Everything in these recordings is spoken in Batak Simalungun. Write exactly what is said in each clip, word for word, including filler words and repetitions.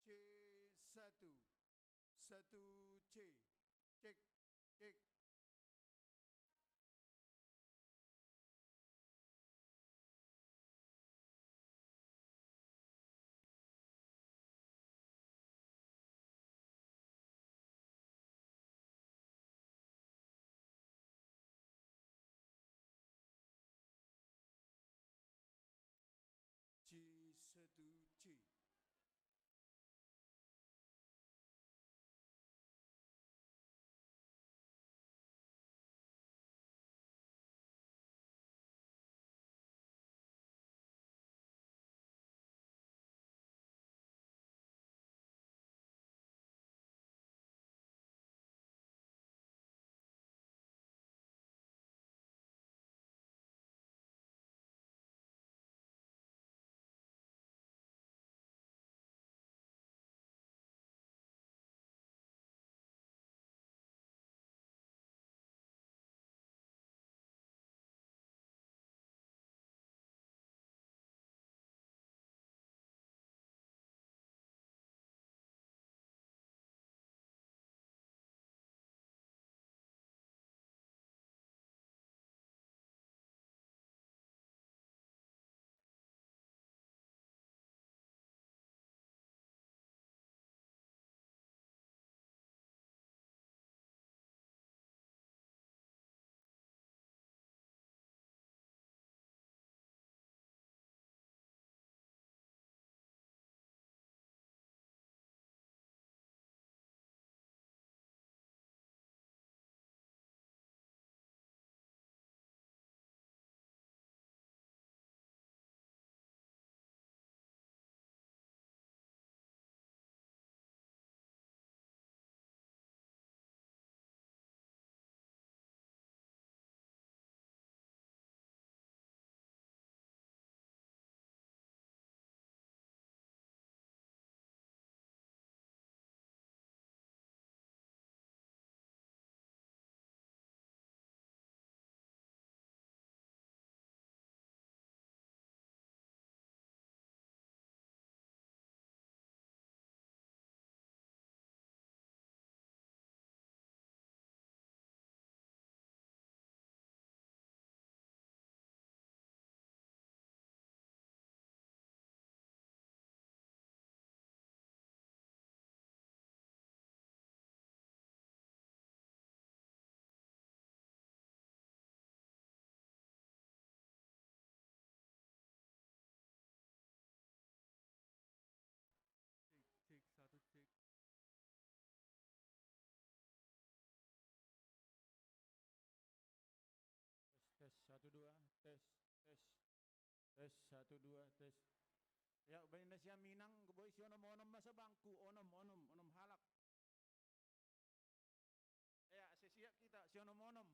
C satu, satu C. Cek, cek. C satu C. Cek, cek, satu, cek. Tes, tes, satu, dua, tes, tes. Tes, satu, dua, tes. Ya, ba Indonesia Minang, keboy si onom-onom masa bangku, onom, onom, onom halak. Ya, sesiap kita, si onom-onom.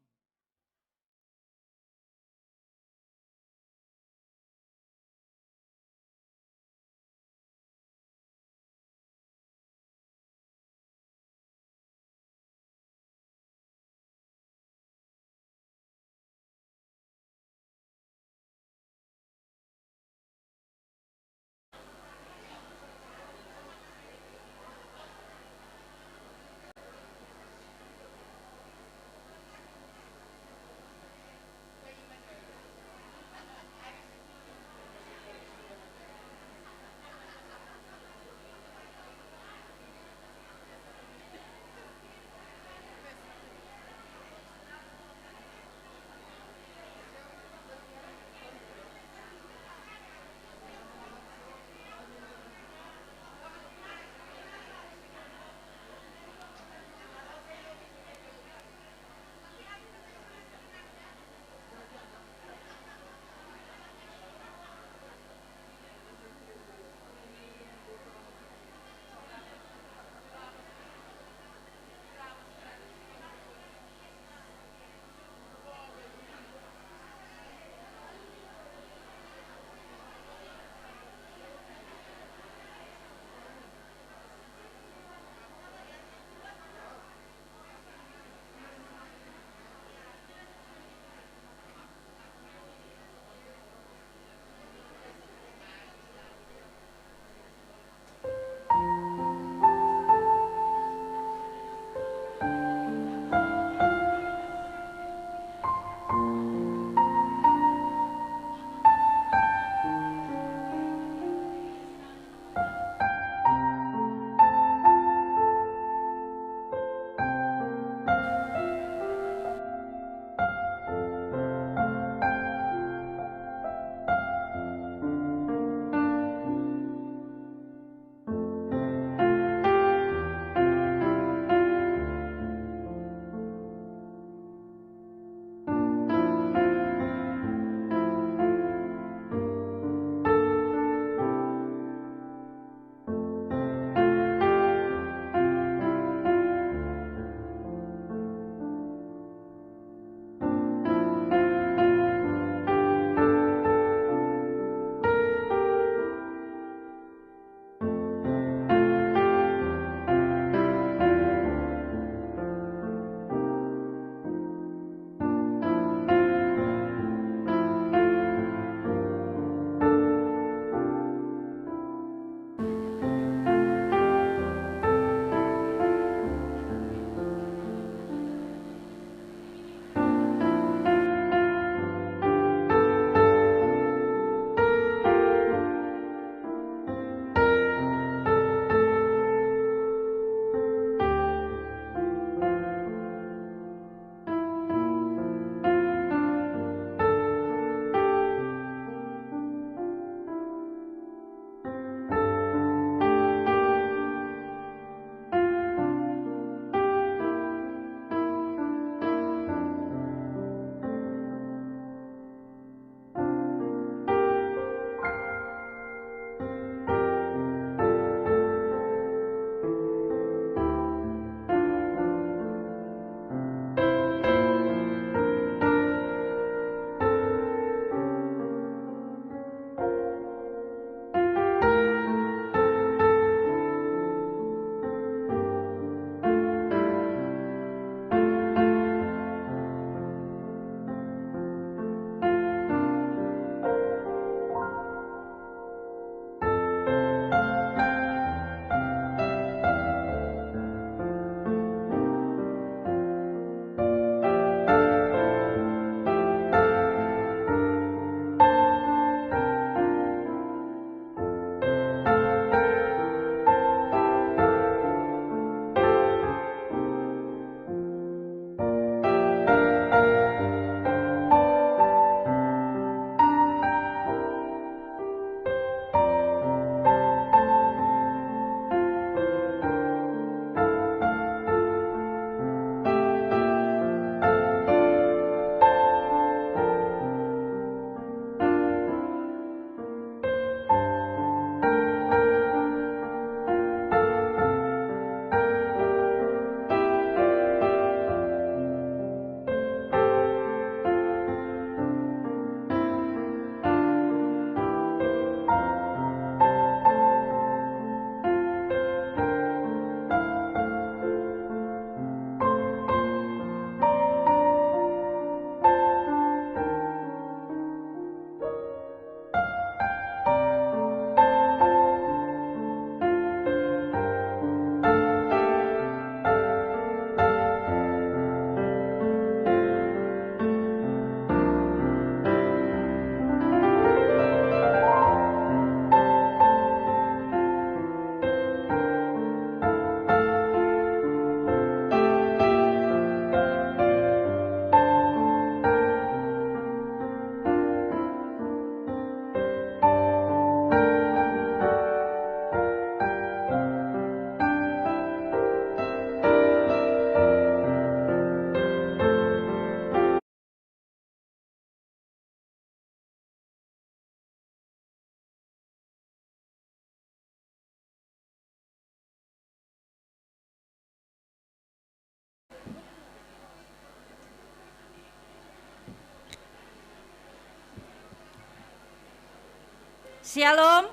Shalom.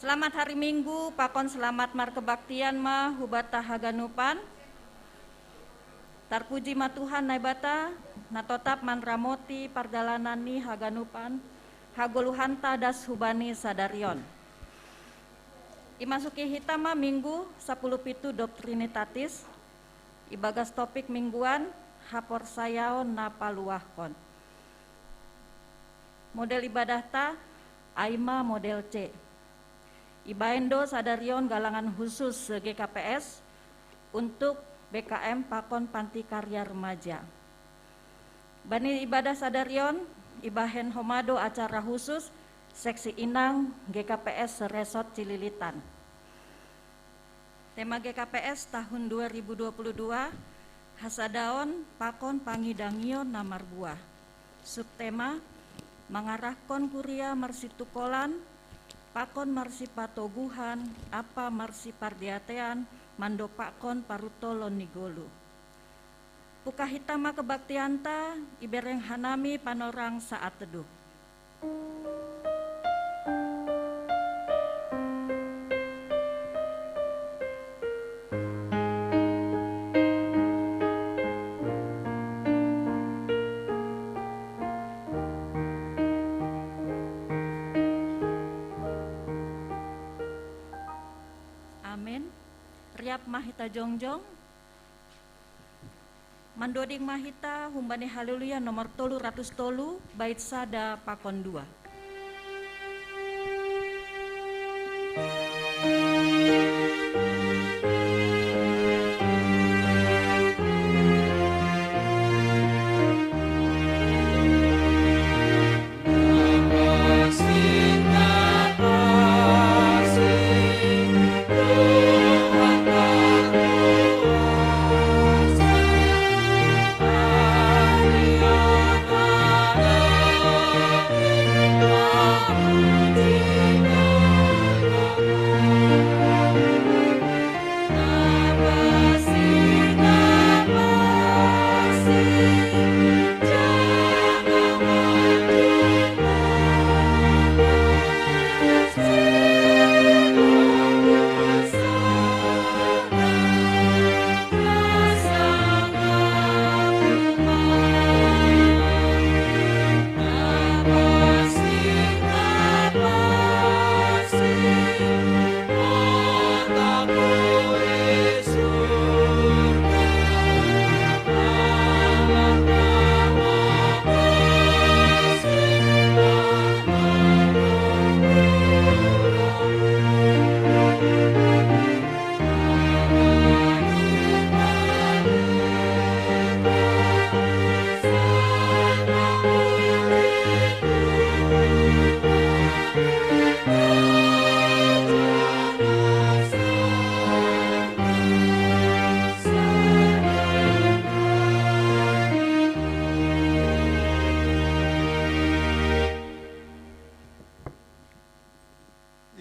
Selamat hari Minggu, pakon selamat markebaktian ma hubata haganupan. Tarpuji ma Tuhan Naibata, na totap manramoti pardalananni haganupan, hagoluhanta das hubani sadarion. Imasuki hita ma Minggu sapuluh pitu Dob Trinitatis, ibagas topik mingguan, haporsayaon na paluahkon. Model ibadahta, ai ma model C. Ibaen do sadarion galangan khusus se-G K P S untuk B K M pakon panti karya remaja. Bani ibadah sadarion, ibahen homa do acara khusus seksi inang G K P S se-Resort Cililitan. Tema G K P S tahun dua ribu dua puluh dua, hasadaon pakon pangidangion na marbuah. Subtema, mangarahkon kuria marsitukolan, pakon marsipatoguhan, ampa marsipardiatean, mandopakkon parutolon ni goluh. Pukah hita ma kebaktianta, ibereng hanami panorang saat teduh. Amen. Riap ma hita jongjong. Mandoding ma hita humbani Haleluya nomor tolu ratus tolu, bait sada pakon dua.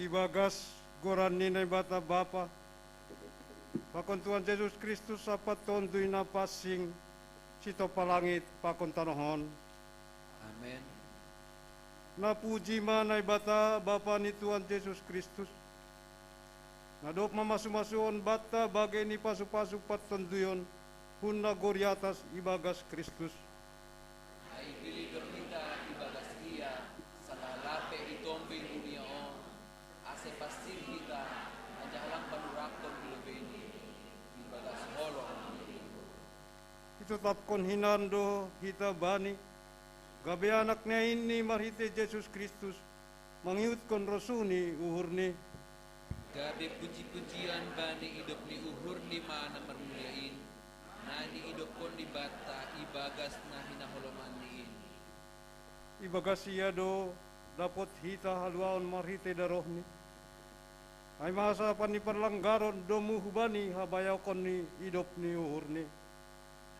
Ibagas goran ni Naibata Bapa, pakon Tuhan Jesus Kristus ampa Tonduy Napansing, sitompa langit pakon tanoh on. Amen. Napuji ma Naibata, Bapa ni Tuhan Jesus Kristus, na dob mamasumasu banta bagei ni pasupasu partonduyon hun nagori atas ibagas Kristus. Ai pilih do hita ibagas Ia, sanggah lape i tombing dunia on, ase pansing hita, anjaha lang panurakkon i lobeiNi, ibagas holong ni Ringgit. Itotapkon hinan do hita Bani, gabe anakNa in marhitei Jesus Kristus, mangihutkon rosuh ni uhurNi. Gabe pujipujian bani idop ni uhurNi ma na marmulia in, na niidophonNi banta ibagas na hinaholonganNi in. Ibagas Ia do dapot hita haluaon marhitei darohNi. Ai ma hasapan ni parlanggaron domu hubani habayaon ni idop ni uhurNi.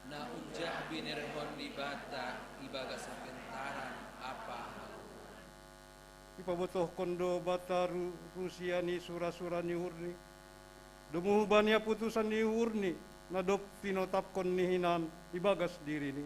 Na unjah binerehonNi banta ibagas hapentaran ampa haluaon. Ipabotohkon do banta ru-, rusia ni sura-sura ni uhurNi, domu hubani haputusan ni uhurNi, na dob tinotapkon ni hinan ibagas diriNi.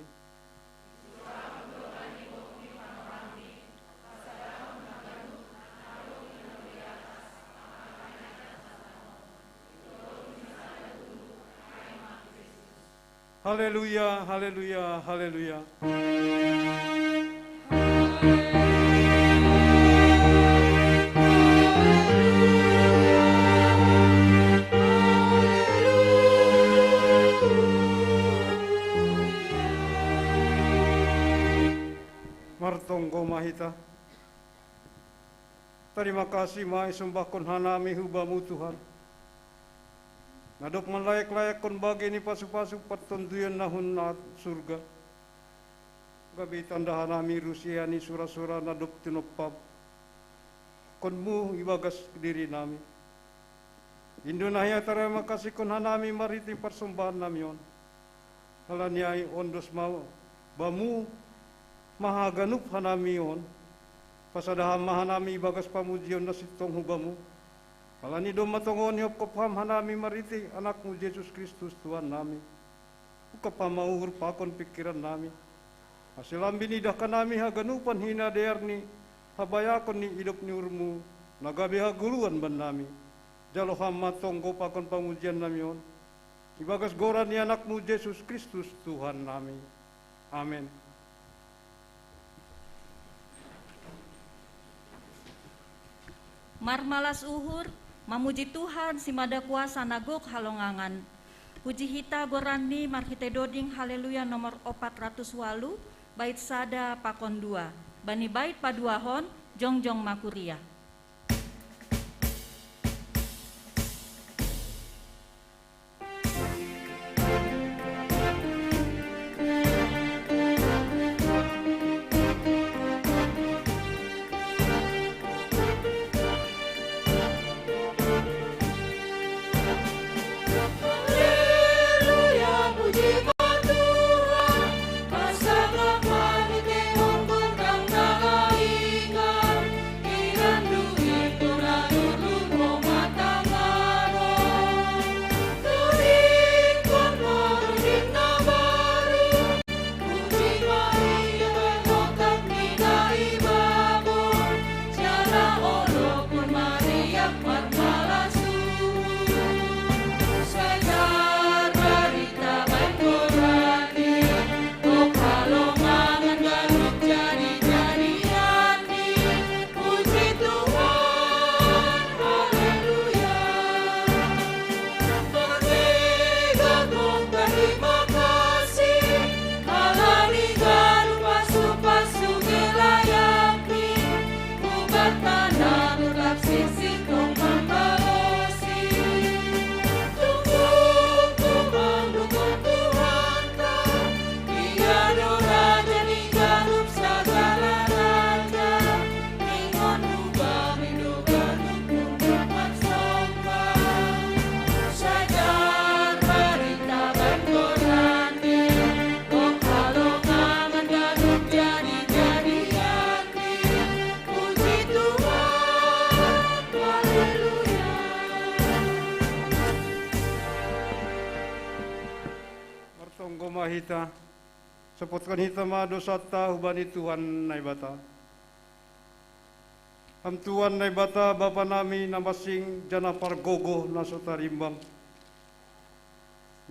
Haleluya, haleluya, haleluya. Martonggo ma hita. Tarima kasih ma isombahkon hanami hu Bamu, Tuhan, na dob manlayak-layakkon bagei ni pasu-pasu partonduyon na hun surga, gabe itanda hanami rusia ni sura-sura na dob tinompakonmu ibagas dirinami. Indo na hia tarima kasihkon hanami marhitei parsombahannami on. Halani ai ondos ma Bamu ma haganup hanami on. Pasada Ham ma hanami ibagas pamujion na sintong hu Bamu. Halani domma tongon ihopkop Ham hanami marhitei Anakmu Jesus Kristus Tuhannami. Ungkap Ham ma uhur pakon pingkirannami, ase lambin idah hanami haganupan hinadear ni habayakon ni idop ni uhurmu na gabe hagoluan bannami. Jalo Ham ma tonggo pakon pamujiannami on, ibagas goran ni Anakmu Jesus Kristus Tuhannami. Amen. Marmalas uhur, mamuji Tuhan si mada kuasa na gok halongangan. Puji hita goranni marhitei doding Haleluya nomor opat ratus walu, bait sada pakon dua. Bani bait paduahon, jongjong ma kuria. Martonggo ma hita. Sopotkon hita ma dosanta hubani Tuhan Naibata. Ham Tuhan Naibata, Bapanami na mansing janah pargogoh na so tarimbang,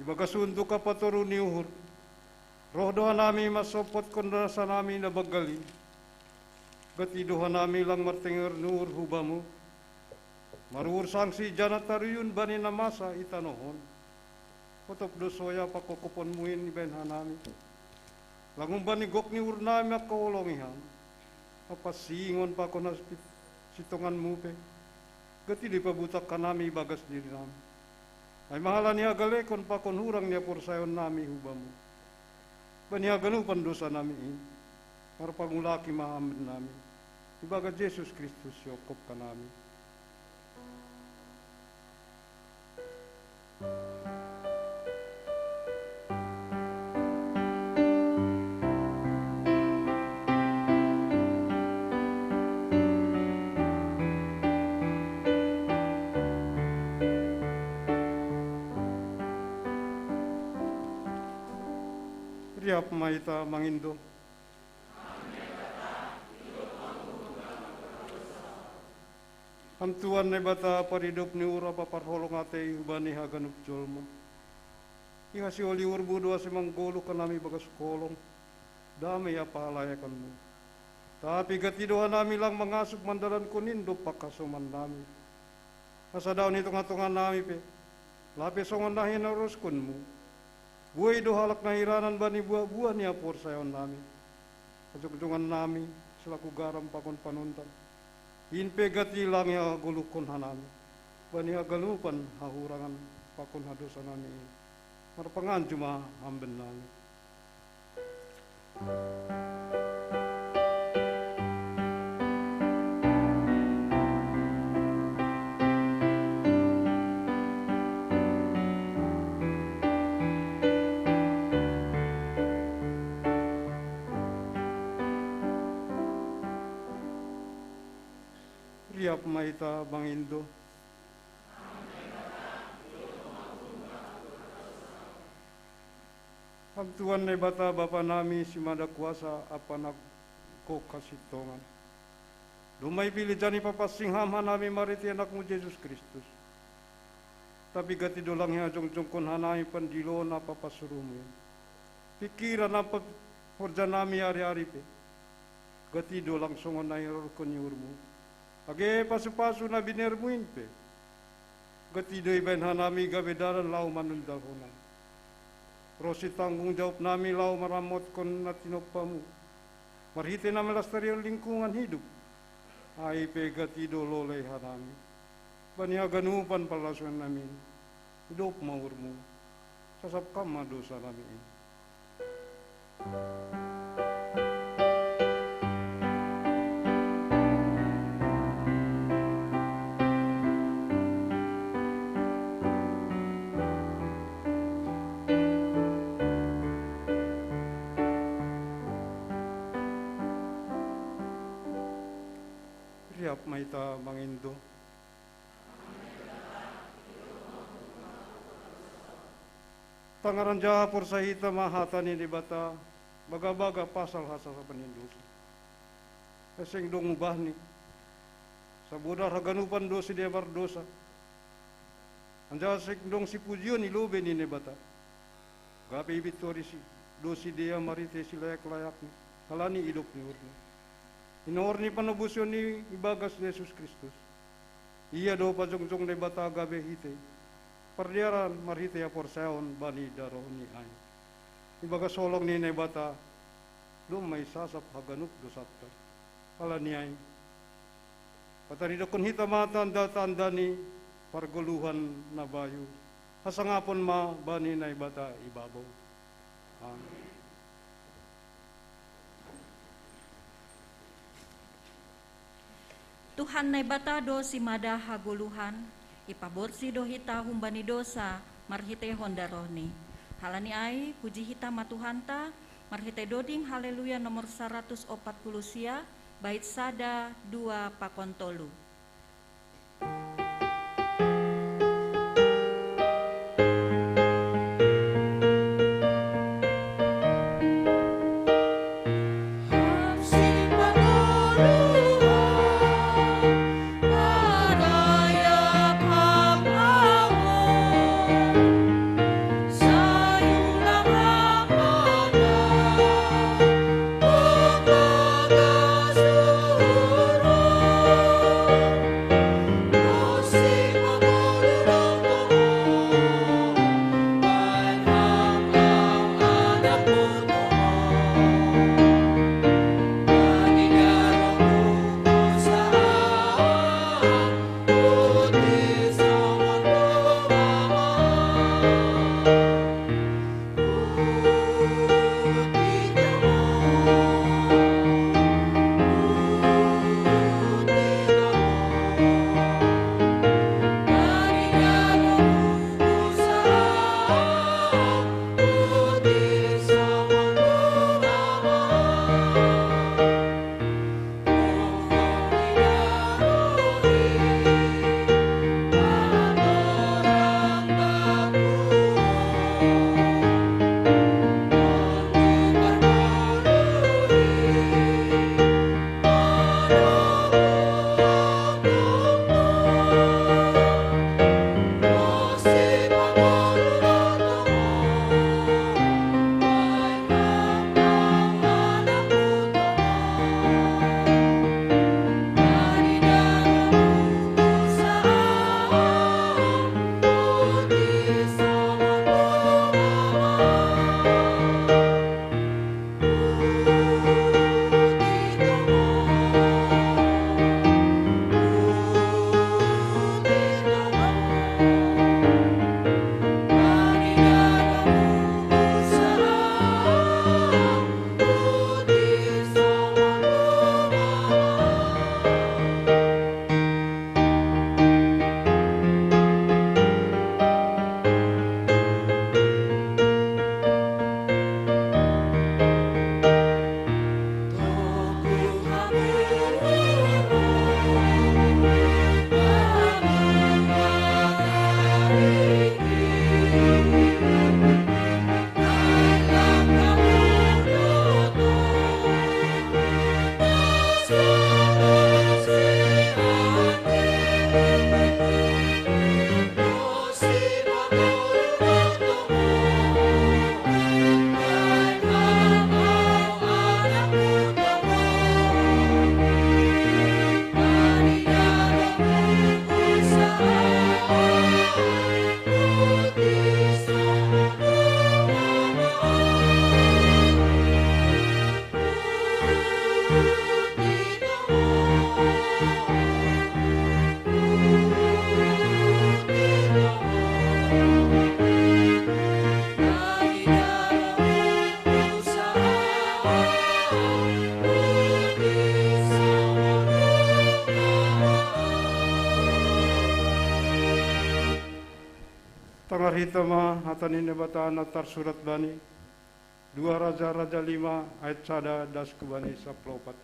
ibagas unduk ampa toru ni uhur, roh do hanami mansompotkon dosanami na banggal i. Gati do hanami lang martenger ni uhur hu Bamu, maruhur sangsi janah taruyun bani na masa i tanoh on. Otop do soya pangkophopon-Mu in ibahen hanami, lang humbani gok ni uhurnami mangkaholongi Ham, ampa singon pakon hasitonganmu pe, gati do ipabutak hanami ibagas dirinami. Ai ma halani hagalekon pakon hurang ni haporsayaonnami hu Bamu, bani haganupan dosanami i, marpangulaki ma Ham bennami, ibagas Jesus Kristus, sihopkop hanami. Riap ma hita mangindo. Ham Tuhan Naibata, paridop ni uhur ampa parholong atei hubani haganup jolma, Iha si oliurmu do ase manggoluh hanami bagas holong, dame ia pahalayakonmu. Tapi gati do hanami lang mangasup mandalankon in do panghasoman nami. Asa daon i tongah-tongah nami pe, lape songon na hinoroskonmu. Buei do halak na hiranan bani buah-buah ni haporsayaon nami. Hajongjongan nami, selaku garam pakon panontan. In pe gati lang ia hagoluhkon hanami. Bani haganupan hahurangan pakon hadosaon nami. Marpanganju ma hamben nami. Riap ma hita mangindo. Ham Tuhan Naibata Bapa nami, simada kuasa ampa na gok hasintongan. Domma ipilih janah ipapansing Ham hanami marhitei Anakmu Jesus Kristus. Tapi gati do lang ihajongjongkon hanami pandiloon ampa pansuruhmu i. Pingkiran ampa horja nami ari-ari pe. Gati do lang songon na hinoroskonmu. Age pasu-pasu na binermu in pe. Gati do ibahen hanami gabe dalan laho manundalhon Ham. Ronsi tanggung jawab nami laho maramotkon na tinompamu. Marhitei na melastarihon lingkungan hidup. Ai pe gati do lolei hanami. Bani haganupan panlasoan nami in. Idop ma uhurmu. Sasap Ham ma dosa nami in. Riap ma hita mangindo. Tangaran ja porsaya hita ma hata ni Naibata, bagabaga pasal hasasapan ni dosa. Seng dong ubahni. Sabodar haganupan do sidea mardosa. Anjaha seng dong sipujion i lobei ni Naibata. Gabe ibintori si, do sidea marhitei silayak-layakni, halani idop ni uhurni. Hinohor ni panobusion i ibagas Jesus Kristus. Ia do pajongjong Naibata gabe hita i. Pardearan marhitei haporsayaon bani darohni ai. Ibagas holong ni Naibata, domma isasap haganup dosanta. Halani ai, pataridakkon hita ma tanda-tanda ni pargoluhan na bayu. Hasangapon ma bani Naibata i babou. Amen. Tuhan Naibata do simada hagoluhan, ipaborsih do hita humbani dosa, marhiteihon darohni. Halani ai, puji hita ma Tuhanta, marhitei doding Haleluya nomor saratus opat puluh sia, bait sada, dua, pakon tolu. Hita ma hata ni Naibata na tarsurat bani dua Raja-raja lima ayat sada das ku bani sapuluh opat.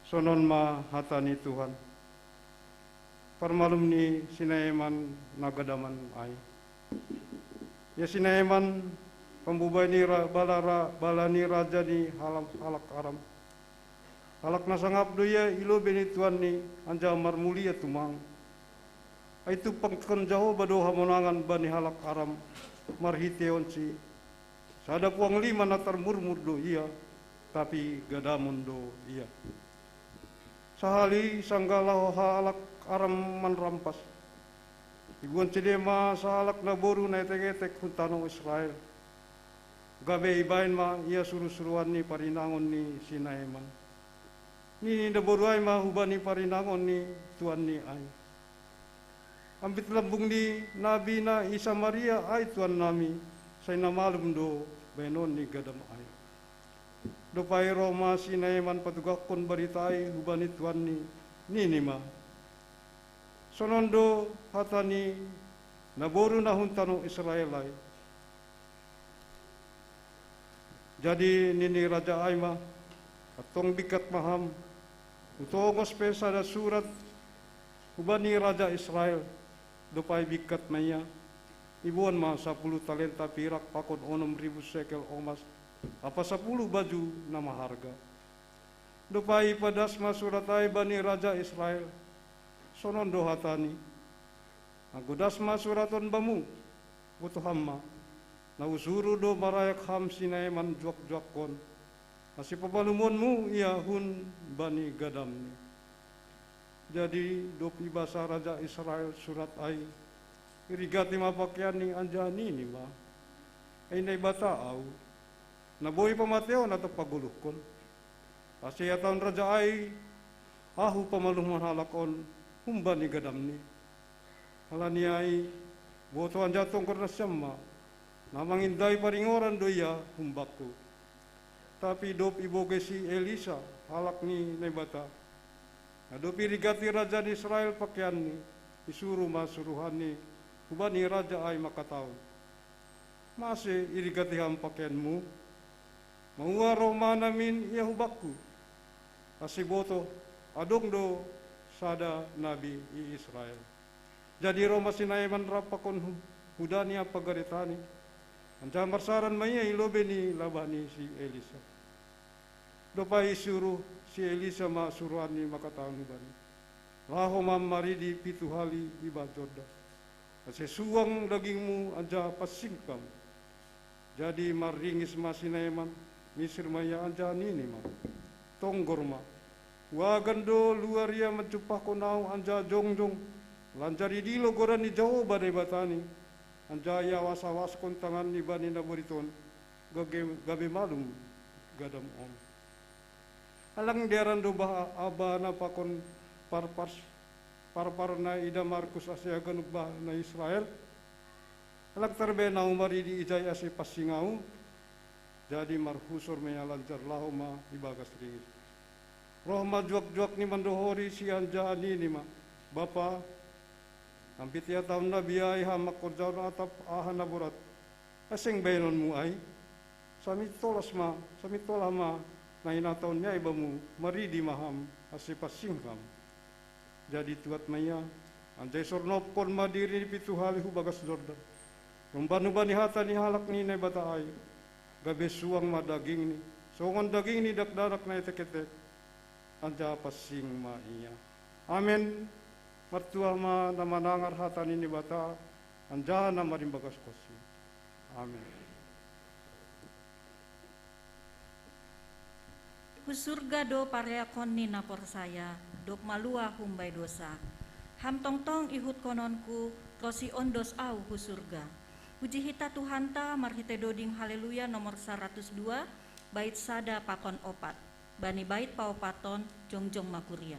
Sonon ma hata ni Tuhan. Parmalum ni si Naeman na gadaman ai. Ia si Naeman pambubai ni ra, bala, ra, bala ni raja ni halak, halak Aram. Halak na sangap do ia i lobei ni tuanni, anjaha marmulia tumang. Ai itumpakkon Jahowa do hamonangan bani halak Aram marhiteionsi. Sada puang lima na tarmurmur do ia, tapi gadamon do ia. Sahali sanggah laho halak Aram manrampas, iboan sidea ma sahalak naboru na etek-etek hun tanoh Israel. Gabe ibahen ma ia suruh-suruhan ni parinangon ni si Naeman. Nini naboru ai ma hubani parinangon ni tuanni ai: Ambit lambung ni nabi na i Samaria ai tuannami, sai na malum do bahenon ni gadam ai. Dob ai roh ma si Naeman patugahkon barita ai hubani tuanni, nini ma: Sonon do hata ni naboru na hun tanoh Israel ai. Jadi nini raja ai ma: Antong bingkat ma ham, hutongos pe sada surat hubani raja Israel. Dob ai bingkat ma ia, iboan ma sapuluh talenta pirak pakon onom ribu sekel omas, ampa sapuluh baju na maharga. Dob ai ipadas ma surat ai bani raja Israel. Sonon do hatani: Anggo das ma surat on bamu, boto ham ma, na husuru do marayak ham si Naeman juak-juakkon, ase papalumonmu ia hun bani gadamni. Jadi dob ibasa raja Israel surat ai, irigati ma pakeanni anjaha nini ma: Ai Naibata ahu, na boi pamateon atap pagoluhkon. Ase ihatahon raja ai: Ahu pamaluhon halak on humbani gadamni. Halani ai, boto anjaha tonggor nasiam ma, na mangindai paringoran do ia humbakku. Tapi dob ibogei si Elisa halak ni Naibata, na dob irigati raja ni Israel pakeanni, isuru ma suruhanni hubani raja ai mangkatahon: Mase irigati ham pakeanmu? Maua roh ma namin ia hubakku, ase botoh, adong do sada nabi i Israel. Jadi roh ma si Naeman rap pakon hu, hudani ampa garetani, anjaha marsaran ma ia i lobei ni labah ni si Elisa. Dob ai isuruh si Elisa ma suruhanni mangkatahon hubani: Laho ma maridi pitu hali i bah Jordan, ase suang dagingmu anjaha pansing ham. Jadi marringis ma si Naeman, misir ma ia anjaha nini ma: Tonggor ma, huagan do luar ia manjumpahkon ahu anjaha jongjong, lanjar idilo goran ni Jahowa Daibatani, anjaha iawas-awaskon tanganni bani na borit on, gabe, gabe malum gadam on. Alang dearan do bah, abana pakon parpar, parpar na i Damaskus ase haganup bah na Israel? Alang tarbahen ahu maridi ijai ase pansing ahu? Jadi marhusor ma ia lanjar laho ma ibagas ringis. Roh ma juak-juak ni mandohori si anjaha nini ma: Bapa, ambit ihatahon nabi ai ham mangkorjahon atap aha na borat, ai seng bahenonmu ai? Sami tolas ma, sami tolah ma na hinatahonni ai bamu, maridi ma ham, ase pansing ham. Jadi tuat ma ia, anjaha isornopkon ma dirini pitu hali hu bagas Jordan, rumban hubani hata ni halak ni Naibata ai, gabe suang ma dagingni, songon daging ni dakdanak na etek-etek, anjaha pansing ma ia. Amen. Martuah ma na manangar hata ni Naibata, anjaha na marimbagaskonsi. Amen. Hu surga do pareakon ni na porsaya, dob malua humbai dousa. Ham tongtong ihutkononku, ronsi ondos ahu hu surga. Puji hita Tuhanta marhite doding Haleluya nomor saratus dua, bait sada pakon opat. Bani bait paopaton, jongjong ma kuria.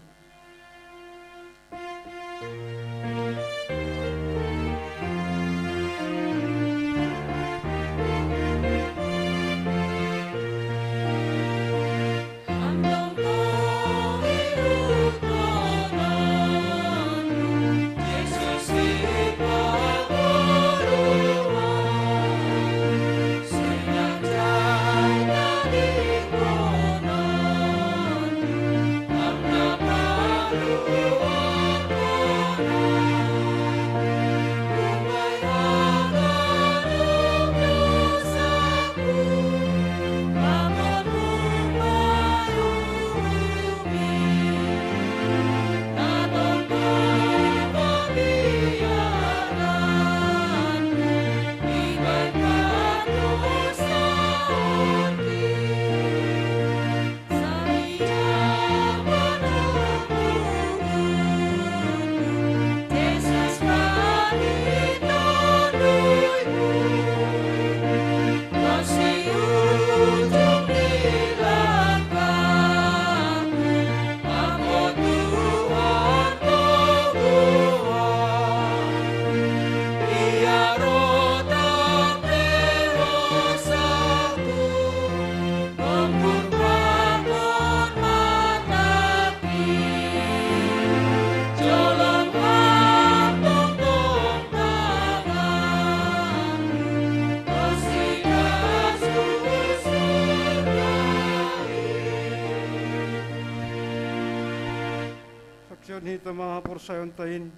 Ni tama porsayon tain.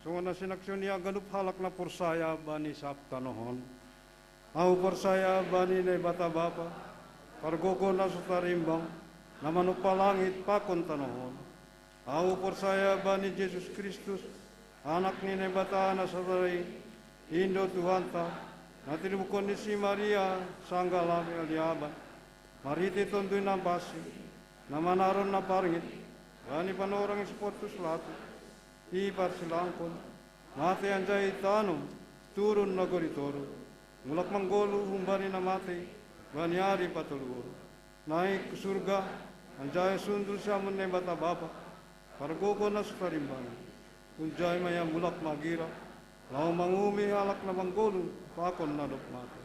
Songon na sinaksyon ni ganup halak na porsaya bani sab tanohon. Au porsaya bani Naibata Bapa, pargogo na so tarimbang, na manompa langit pakon tanohon. Au porsaya bani Jesus Kristus, Anak ni Naibata na sada i, in do Tuhanta, na tinibuhon ni si Maria sanggah lami aliaban, marhite Tonduy Napansing, na manaron na parngit, bani panorang si Pontus Latus, diparsilangkon, mate anjaha itanom, turun nagori toruh, mulak manggoluh humbani na mate, bani ari patoluhon. Naik hu surga, anjaha sundul siamun Naibata Bapa, pargogo na so tarimbang i. Unjai ma ia mulak magira, laho manguhumi halak na manggoluh pakon na dob mate.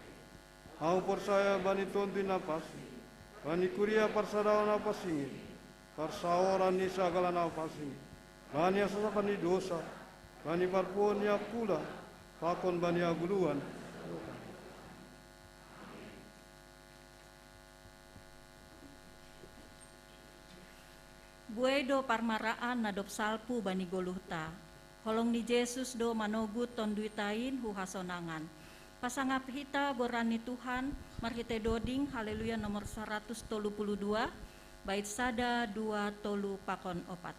Au porsaya bani Tonduy Napansing, bani kuria parsadaon na pansing i, parsaoran ni sagala na pansing i, bani hasasapan ni dosa, bani parpuhoon ni angkula, pakon bani hagoluhan. Buei do parmaraan na dob salpu bani goluhta. Holong ni Jesus do manogut Tonduy tain hu hasonangan. Pasangap hita goran ni Tuhan, marhite doding Haleluya nomor saratus tolu puluh dua, bait sada, dua, tolu pakon opat.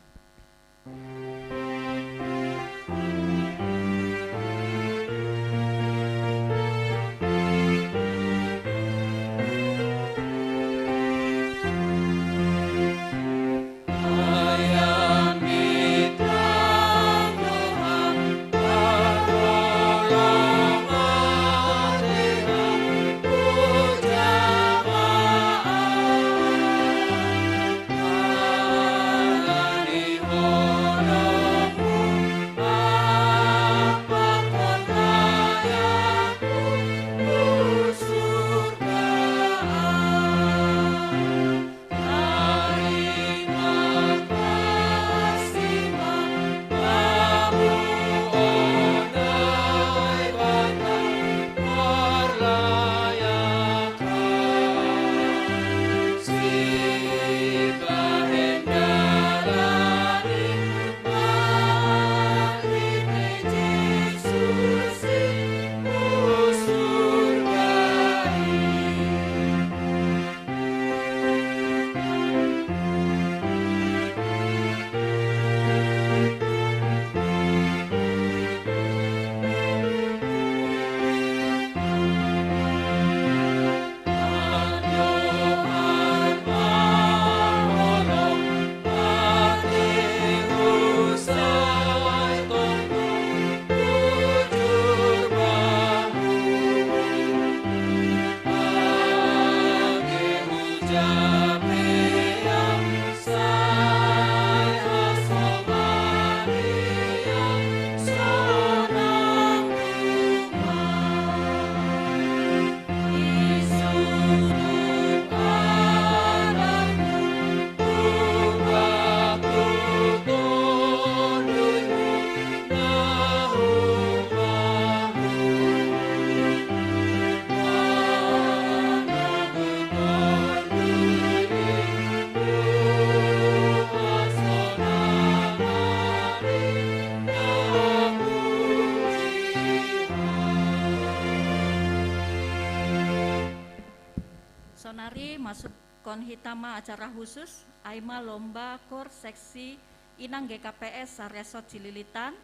Sonari masukkon hita ma acara khusus, ai ma lomba kor seksi Inang G K P S Saresot Cililitan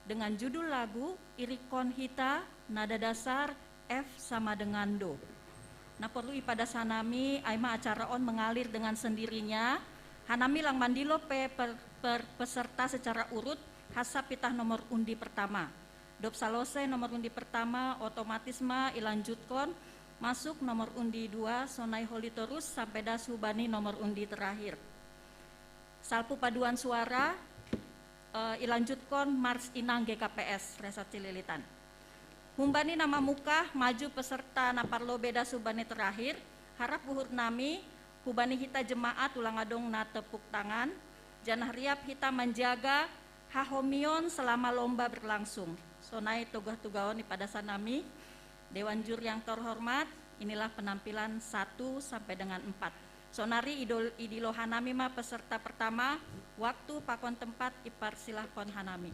dengan judul lagu Irikkon Hita, nada dasar F sama dengan Do. Na porlu ipadas hanami, ai ma acara on mengalir dengan sendirinya, hanami lang mandilo pe per, per, peserta secara urut, hasap pitah nomor undi pertama. Dob salose nomor undi pertama, otomatis ma ilanjutkon masuk nomor undi dua, sonai holi torus sampe das hubani nomor undi terakhir. Salpu paduan suara, eh, ilanjutkon Mars Inang G K P S Resort Cililitan. Humbani na mamungkah maju peserta na parlobei das hubani terakhir, harap uhurnami, hubani hita jemaat ulang adong na tepuk tangan, janah riap hita manjaga hahomion selama lomba berlangsung. Sonai toguh-tugaon ipadas hanami, Dewan Juri yang terhormat, inilah penampilan satu sampai dengan empat. Sonari idol idilo hanami ma peserta pertama, waktu pakon tempat iparsilahkon hanami.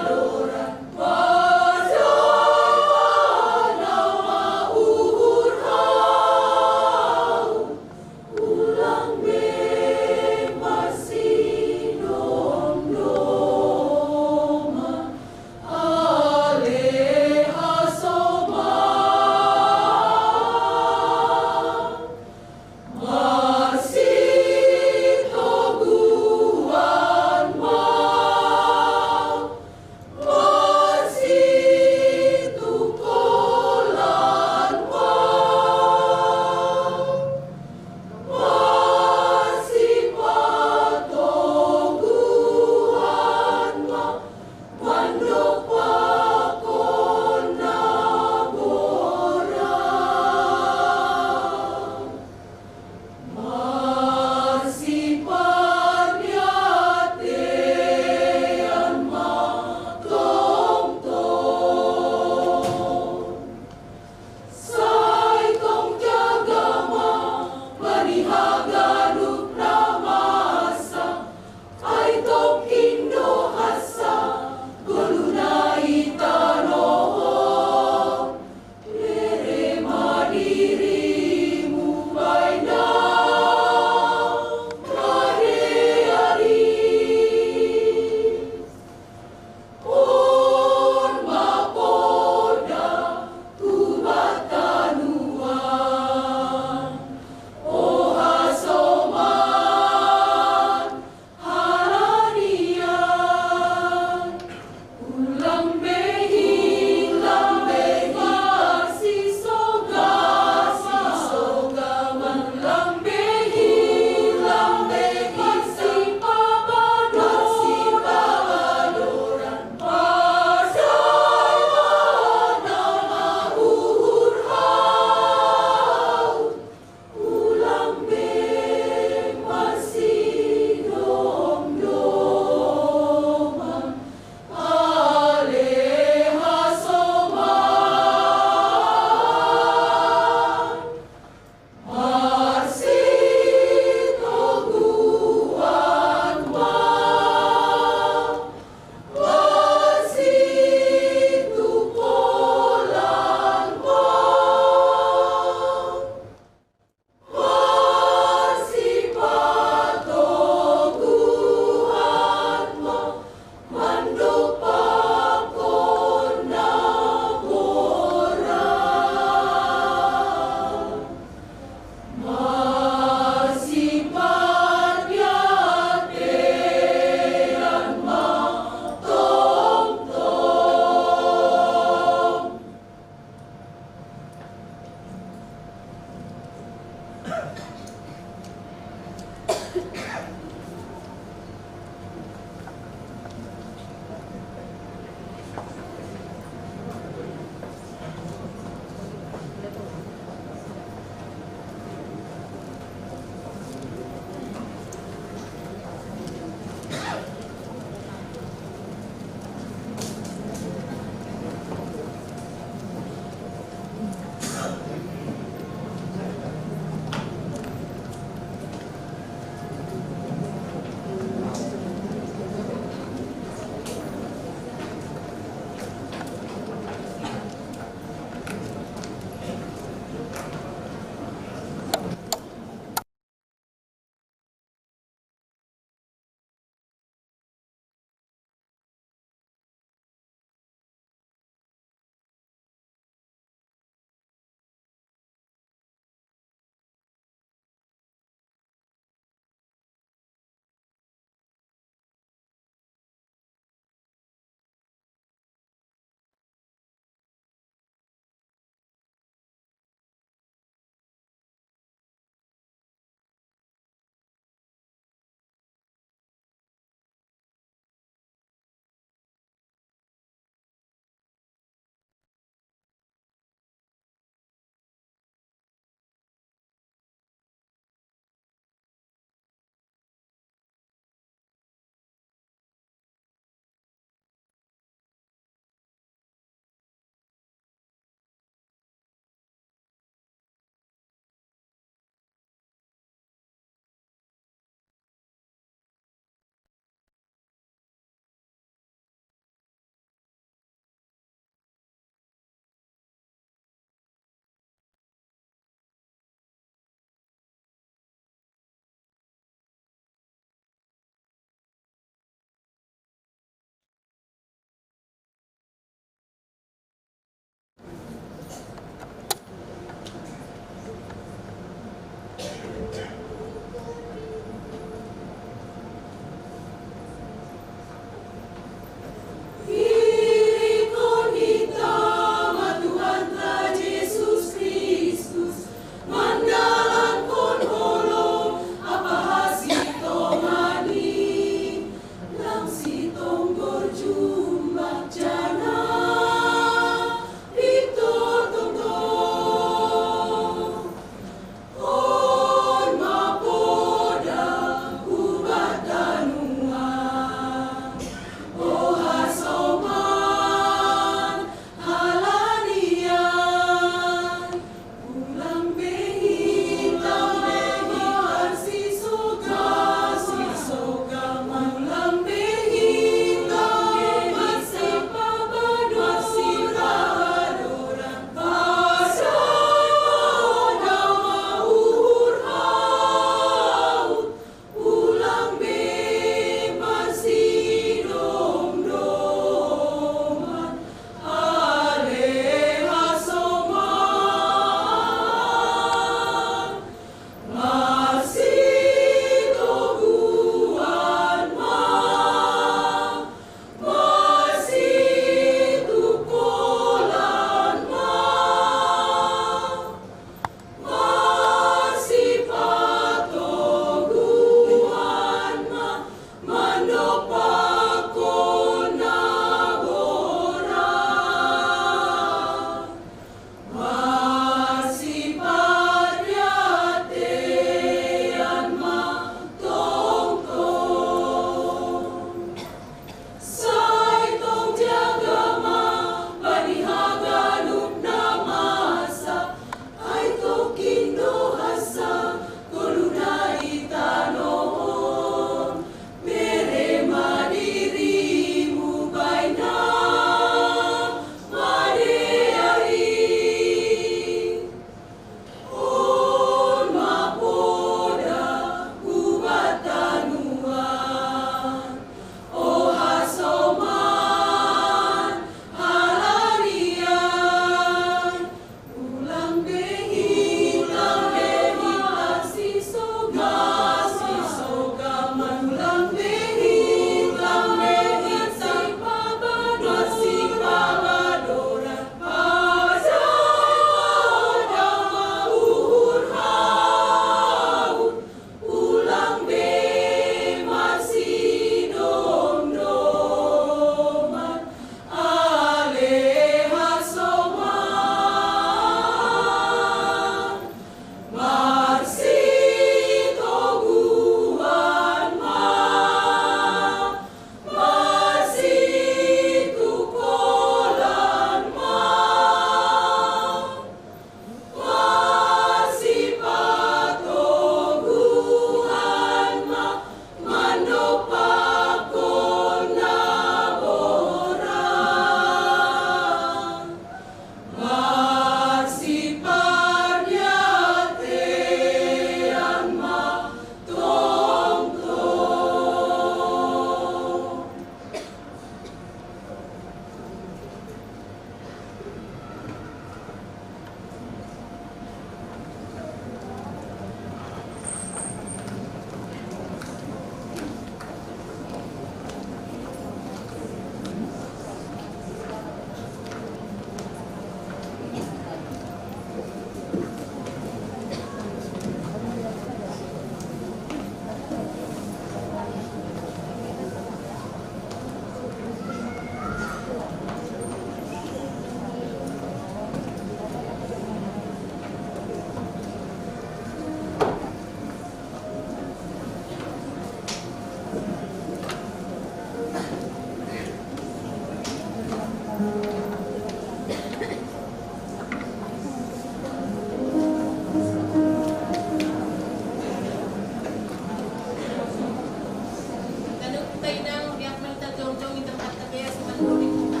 Inang, biak mo ita jongjong ita pagtabeas, iban duri kita.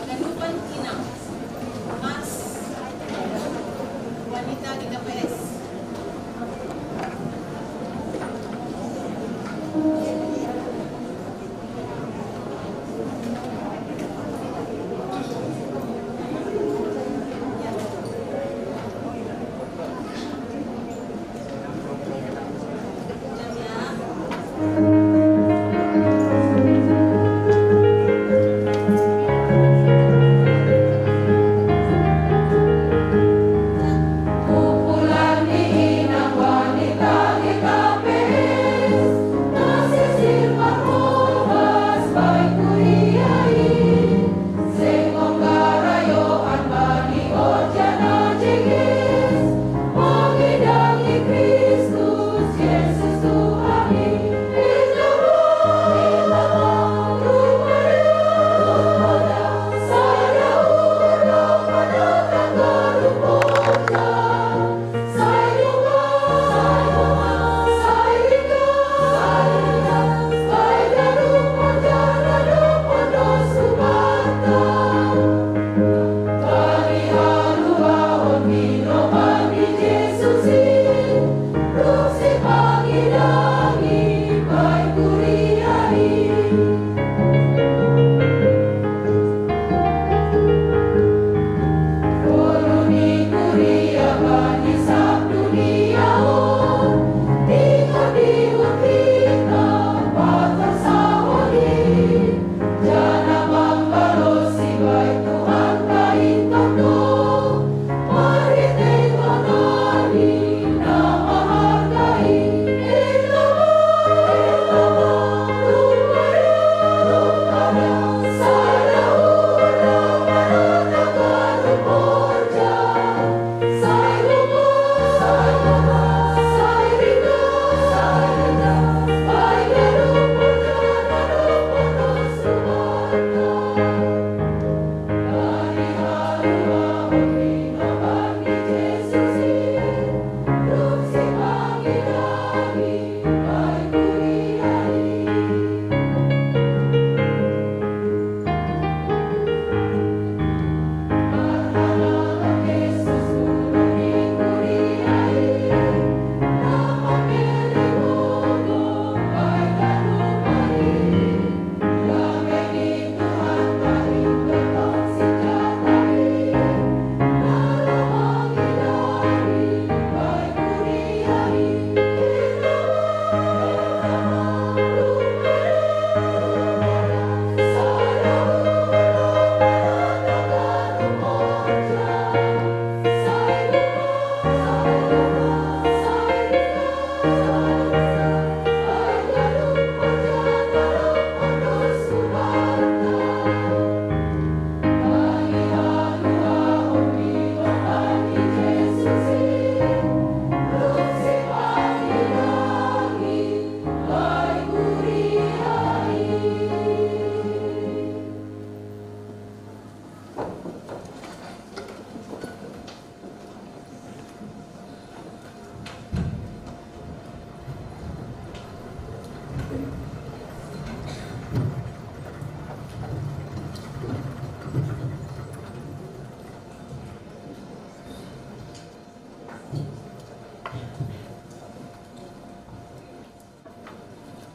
Paganupan inang. Mas, wanita di K P S.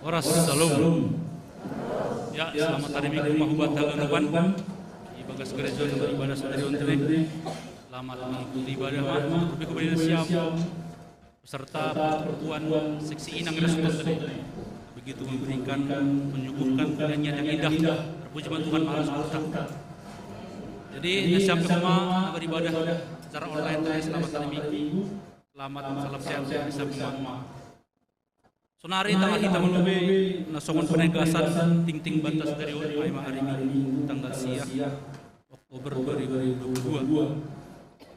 Oras, salam. Ya, selamat hari Minggu, mahubat haganupan. Ibagas gereja ibadah sadari on tadi. Selamat mengikuti ibadah, ma. Terlebih kepada siam beserta perempuan seksi inang respon tadi. Begitu memberikan, menyuguhkan penyanyian yang indah. Terpuji Tuhan, malam sejahtera. Jadi, siam semua beribadah secara online tadi, selamat hari Minggu. Selamat, salam sehat, bisa semua. Sonari tanggal hita malobei na songon penegasan tingting batas dari on, ai ma ari Minggu tanggal sia Oktober dua ribu dua puluh dua.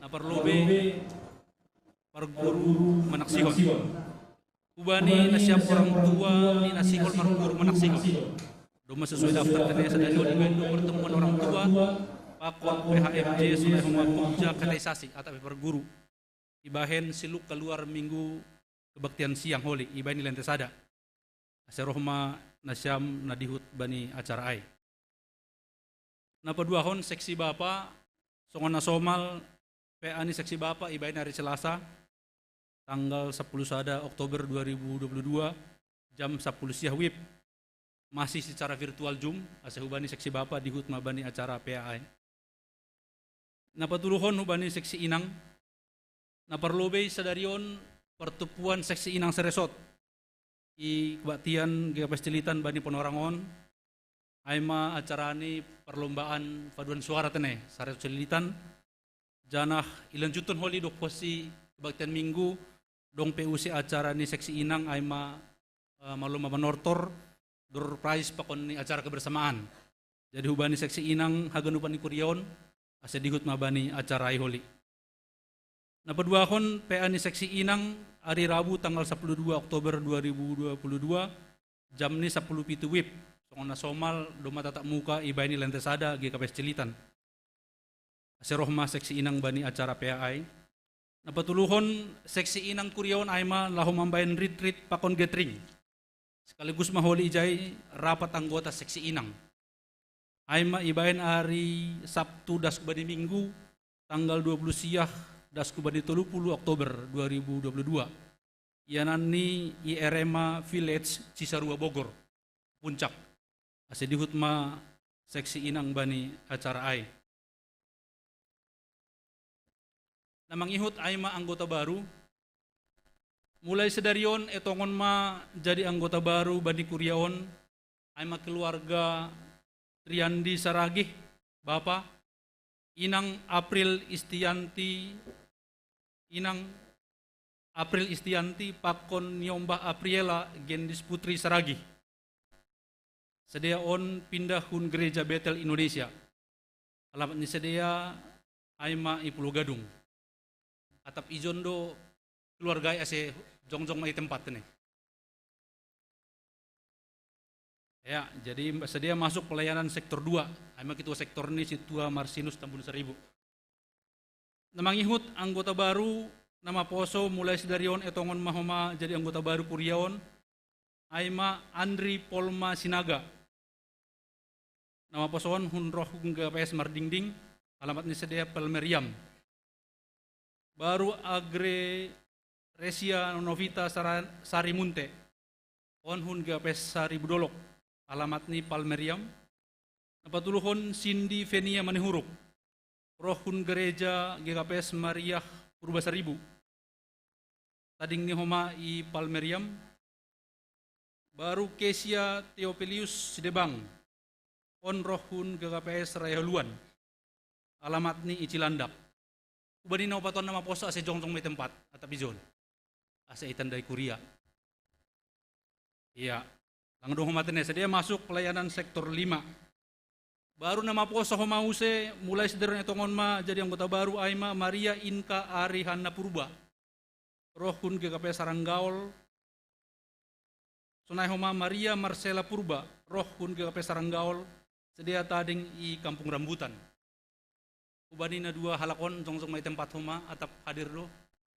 Na parlobei parguru manaksihon. Hubani na siap orang tua ni na sihol marguru manaksihon. Domma sesuai daftar tene sadari on, ibaen do pertemuan orang tua pakon P H M J sonai homa pokja kateisasi atap pe parguru. Ibaen siluk kaluar minggu kebaktian siang holi, ibaen ni lantai sada. Asa roh ma nasiam na dihut bani acara ai. Na paduahon seksi bapa, songon na somal P A ni seksi bapa ibaen ari Selasa, tanggal sapuluh sada Oktober dua ribu dua puluh dua, jam sapuluh siah wib. Masih secara virtual Zoom, ase hubani seksi bapa dihut ma bani acara P A ai. Na patuluhon hubani seksi inang, na parlobei sadari on pertupuan seksi inang seresot i kebaktian G K P S Cililitan bani Ponorangon, ai ma acara ni perlombaan paduan suara tene, saresot Cililitan, janah ilanjuthon holi dohot si kebaktian Minggu, dong pe use acara ni seksi inang ai ma, eh, malomba manortor, door prize pakon ni acara kebersamaan. Jadi hubani seksi inang haganupan ni kuria on, ase dihut ma bani acara ai holi. Na paduahon P A ni seksi inang ari Rabu tanggal sapuluh dua Oktober dua ribu dua puluh dua, jam ni sapuluh pitu wib, songon na somal domma tatap muka ibaen ni lantai sada G K P S Cililitan. Ase roh ma seksi inang bani acara P A ai. Na patuluhon seksi inang kuria on ai ma laho mambaen ritrit pakon gathering. Sekaligus ma holi ijai rapat anggota seksi inang. Ai ma ibaen ari Sabtu das hubani Minggu, tanggal dua puluh siah das hubani tolu puluh Oktober dua ribu dua puluh dua. Ianan ni I R M A Village Cisarua Bogor, Puncak. Ase dihut ma seksi inang bani acara ai. Na mangihut ai ma anggota baru. Mulai sadari on etongon ma jadi anggota baru bani kuria on, ai ma keluarga Triandi Saragih, bapa, inang April Istianti, inang April Istianti pakon niombah Apriela Gendis Putri Saragih. Sidea on pindah hun Gereja Betel Indonesia. Alamat ni sidea ai ma i Pulo Gadung. Atap ijon do keluarga ai ase jongjong ma i tempat ni. Ya, jadi sidea masuk pelayanan sektor dua. Ai ma ketua sektor ni Sintua Marsinus Tambun Saribu. Na mangihut anggota baru na maposo mulai sadari on etongon ma homa jadi anggota baru kuria on, ai ma Andri Polma Sinaga. Na maposo on hun roh hun G K P S Mardingding, alamat ni sidea Palmeriam. Baru Agre Resia Novita Sara-, Sari Munte. On hun G K P S Sari Budolok, alamat ni Palmeriam. Na patuluhon Sindi Venia Manihuruk. Roh hun Gereja G K P S Maria Purba Saribu. Tading ni homa i Palmeriam. Baru Kesia Theopilius Sidebang. On roh hun G K P S Raya Holuan. Alamat ni i Cilandak. Hubani na opat on na maposo ase jongjong ma i tempat, atap ijon. Ase itandai kuria. Iya. Lang dong homa tene, sidea masuk pelayanan sektor lima. Baru na maposo homa use, mulai sadari on etongon ma jadi anggota baru ai ma Maria Inka Ari Hanna Purba. Roh hun G K P Saranggaol. Sonai homa Maria Marcela Purba, roh hun G K P Saranggaol, sidea tading i Kampung Rambutan. Hubani na dua halak on jongjong ma i tempat homa atap hadir do.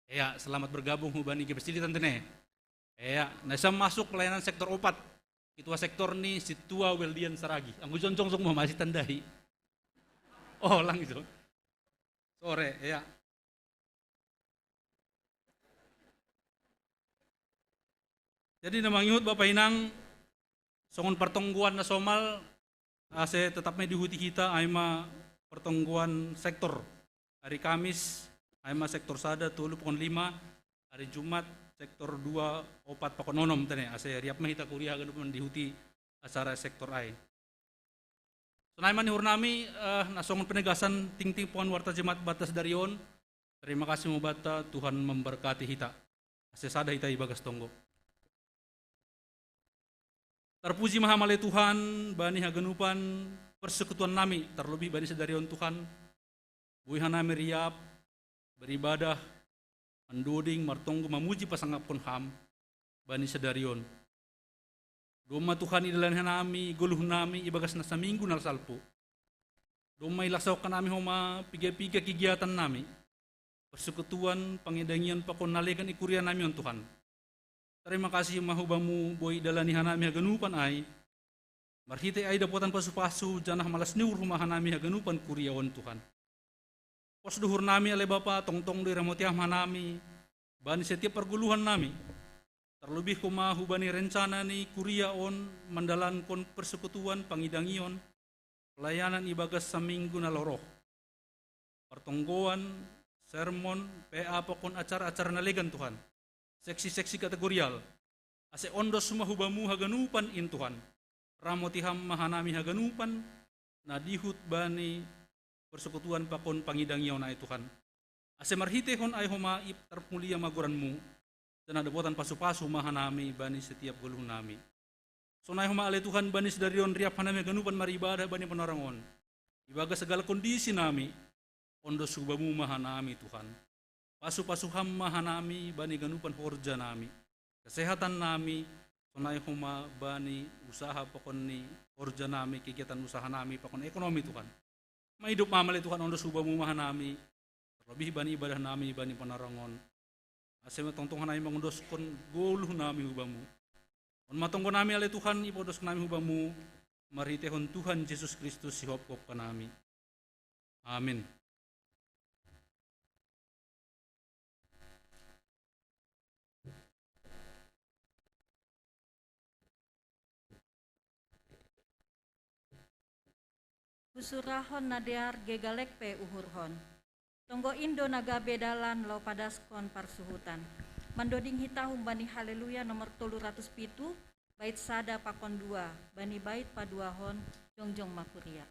Ya, selamat bergabung hubani G K P S Cililitan tene. Ya, na siam masuk pelayanan sektor opat. Ketua sektor ni Sintua Weldian Saragih. Anggo jongjong ma masih tandai. Oh, lang ijon. Sore, ya. Jadi na mangihut bapa inang, songon partonggoan na somal, ase tetap ma dihuti hita, ai ma partonggoan sektor. Ari Kamis, ai ma sektor sada, tolu, pakon lima, ari Jumat, sektor dua, opat, pakon onom, tene, ase riap ma hita kuria haganup mandihuti acara sektor ai. Sonai ma ni uhur nami, eh, na songon penegasan tingting pangan warta Jumat banta sadari on. Terima kasih ma banta, Tuhan memberkati hita. Ase sada hita ibagas tonggo. Tarpuji ma Ham ale Tuhan, bani haganupan persekutuan nami, tarlobih bani sadari on Tuhan. Boi hanami riap, beribadah, mandoding, martonggo, mamuji, pasangaphon Ham, bani sadari on. Domma Tuhan idalani hanami goluh nami ibagas na saminggu na salpu. Domma ilaksahon hanami homa piga-piga kegiatan nami. Persekutuan, pangidangion pakon na legan i kuria nami on Tuhan. Tarima kasih ma hubamu boi dalani hanami haganupan ai, marhite ai dapotan pasu-pasu janah malas ni uhur huma hanami haganupan kuria on Tuhan. Pos ni uhur nami ale Bapa, tongtong do iramoti Ham hanami bani setiap pargoluhan nami, tarlobih homa hubani rencana ni kuria on mandalankon persekutuan pangidangion pelayanan ibagas saminggu na laho roh, partonggoan, sermon, P A pakon acara-acara na legan Tuhan, seksi-seksi kategorial, ase ondos ma hubamu haganupan in Tuhan. Ramoti Ham ma hanami haganupan na dihut bani persekutuan pakon pangidangion ai Tuhan, ase marhitehon ai homa ip tarmulia ma goranmu, janah dapotan pasu-pasu ma hanami bani setiap goluh nami. Sonai homa ale Tuhan bani sadari on riap hanami haganupan maribadah bani panorang on. Ibagas sagala kondisi nami, ondos hubamu ma hanami Tuhan. Pasu-pasu Ham ma hanami bani ganupan horja nami, kesehatan nami, sonai homa bani usaha pakon ni horja nami, kegiatan usaha nami pakon ekonomi Tuhan. Maidup ma ale Tuhan, ondos hubamu ma hanami, tarlobih bani ibadah nami bani panorang on, ase ma tongtong hanami mangondoskon goluh nami hubamu. On ma tonggo nami ale Tuhan, ipaondoskon nami hubamu, marhitehon Tuhan Jesus Kristus sihophop hanami. Amin. Husurahon na dear, gegalek pe uhurhon. Tonggo in do na gabe dalan laho padaskon parsuhutan. Mandoding hita humbani Haleluya nomor tolu ratus pitu, bait sada pakon dua, bani bait paduahon, jongjong ma kuria.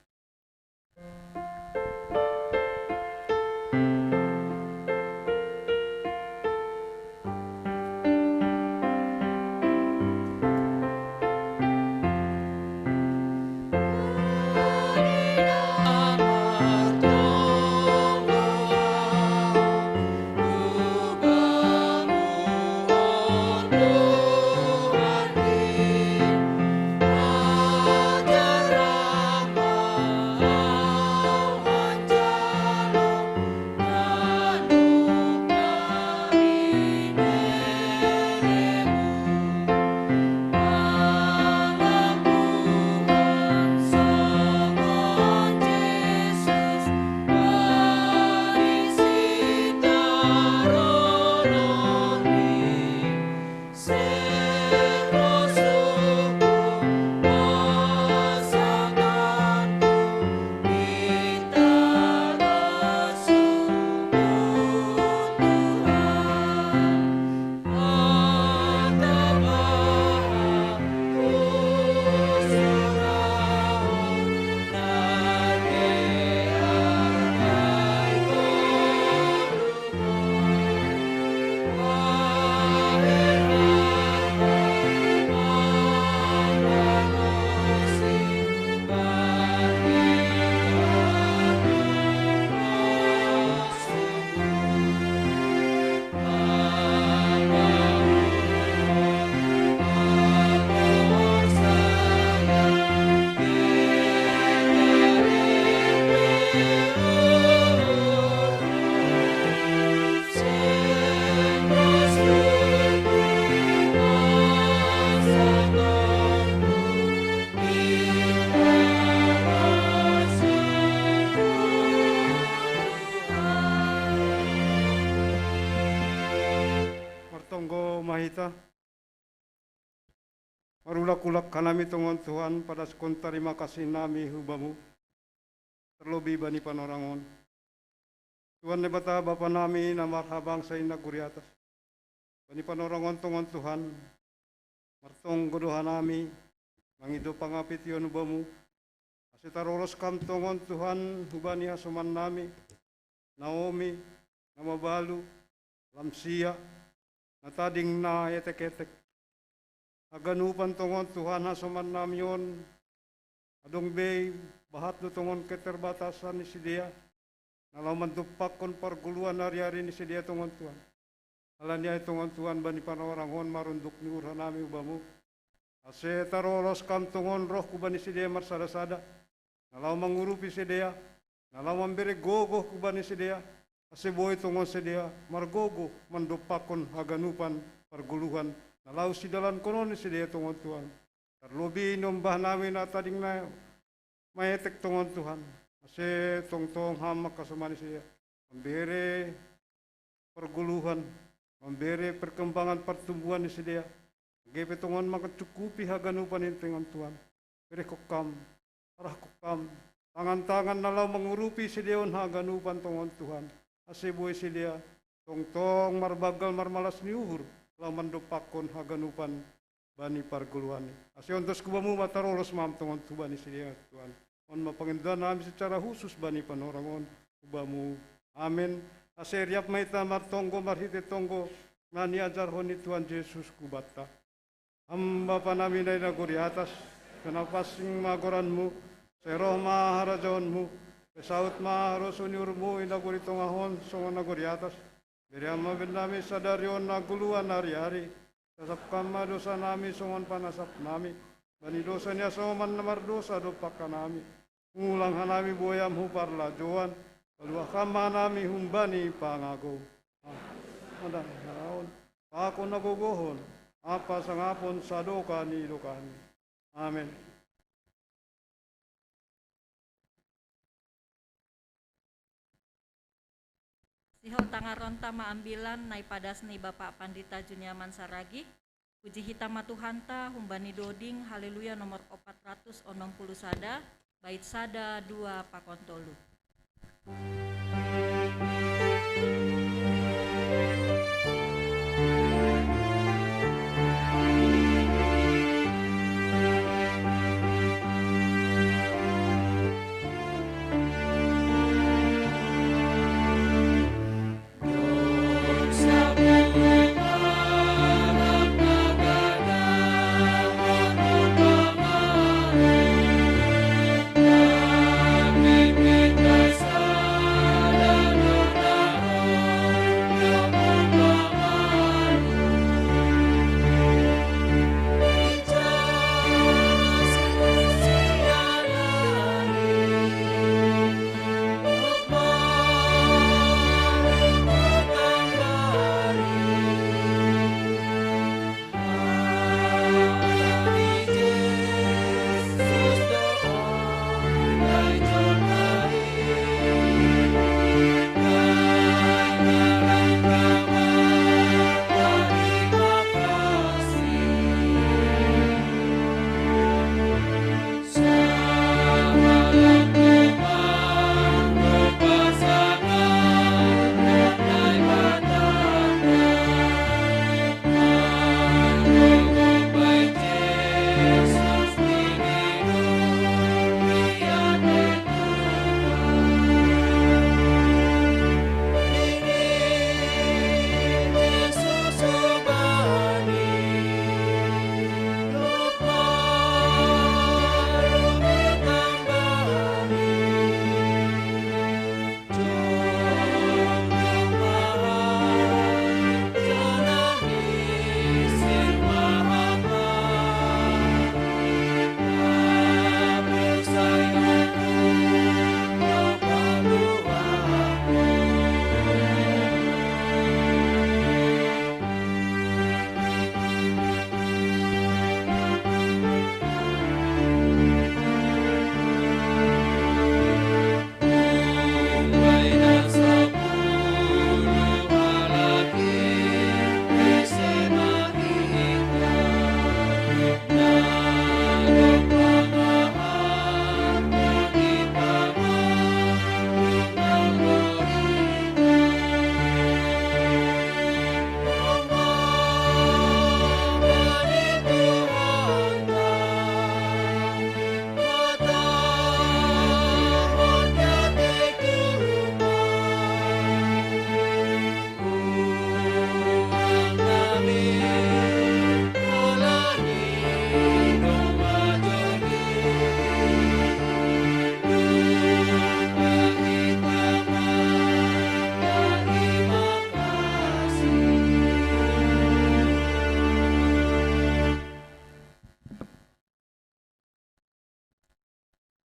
Martonggo ma hita. Marulak-ulak hanami tongon Tuhan, padaskon tarima kasih nami hu Bamu, terlebih bani panorang on. Tuhan Naibata, Bapa nami na marhabangsa i nagori atas, bani panorang on tongon Tuhan, martonggo do hanami mangido pangapition hu Bamu, ase taroros Kam tongon Tuhan hubani hasoman nami, Naomi, na mabalu, lamsia, na tading na etek-etek. Haganupan tongon Tuhan hasoman nami on, adong be i bahat do tongon keterbatasan ni sidea, na laho mandompakkon pargoluhan ari-ari ni sidea tongon Tuhan. Ala ni ai tongon Tuhan, bani panorang on marunduk ni uhur hanami hu Bamu, ase taroros Kam tongon roh hubani sidea marsada-sada, na laho mangurupi sidea, na laho mambere gogoh hubani sidea, ase boi tongon sidea margogoh mandompakkon haganupan pargoluhan na laho sidalankon ni sidea tongon Tuhan. Tarlobi nombah nami na tadingna maetek tongon Tuhan. Ase tongtong Ham mangkasomani sidea, mambere pargoluhan, mambere perkembangan partumbuhan ni sidea, age pe tongon mancukupi haganupan ni tongon Tuhan. Berehon Ham, arahon Ham tangan-tangan na laho mangurupi sidea on haganupan tongon Tuhan, ase boi sidea tongtong marbanggal marmalas ni uhur, laho mandompakkon haganupan bani pargoluhan i. Ase ontos hu Bamu ma tarolos ma Ham tongon tu bani sidea Tuhan. On ma pangidoan nami secara khusus bani panorang on hu Bamu. Amen. Ase riap ma hita martonggo marhite tonggo na niajarhon ni Tuhan Jesus hubanta. Ham Bapa nami na i nagori atas, na pansing ma goranMu, sai roh ma harajaonMu, sai saut ma harosuh ni uhurMu i nagori tongah on songon nagori atas. Bere Ham ma bannami sadari on hangoluan ari-ari. Sasap Ham ma dosanami songon panasapnami bani dosa ni hasoman na mardosa dompak hanami. Unang hanami buei Ham hu parlajouan, paluah Ham ma hanami humbani pangagou. Ah, mandang harajaon, pakon, hagogoon, ampa hasangapon sadokah ni dokahni. Amen. Sihol tangaronta ma ambilan na ipadas ni Bapak Pandita Juniaman Saragih. Puji hita ma Tuhanta humbani doding Haleluya nomor opat ratus onom puluh sada, bait sada, dua, pakon tolu.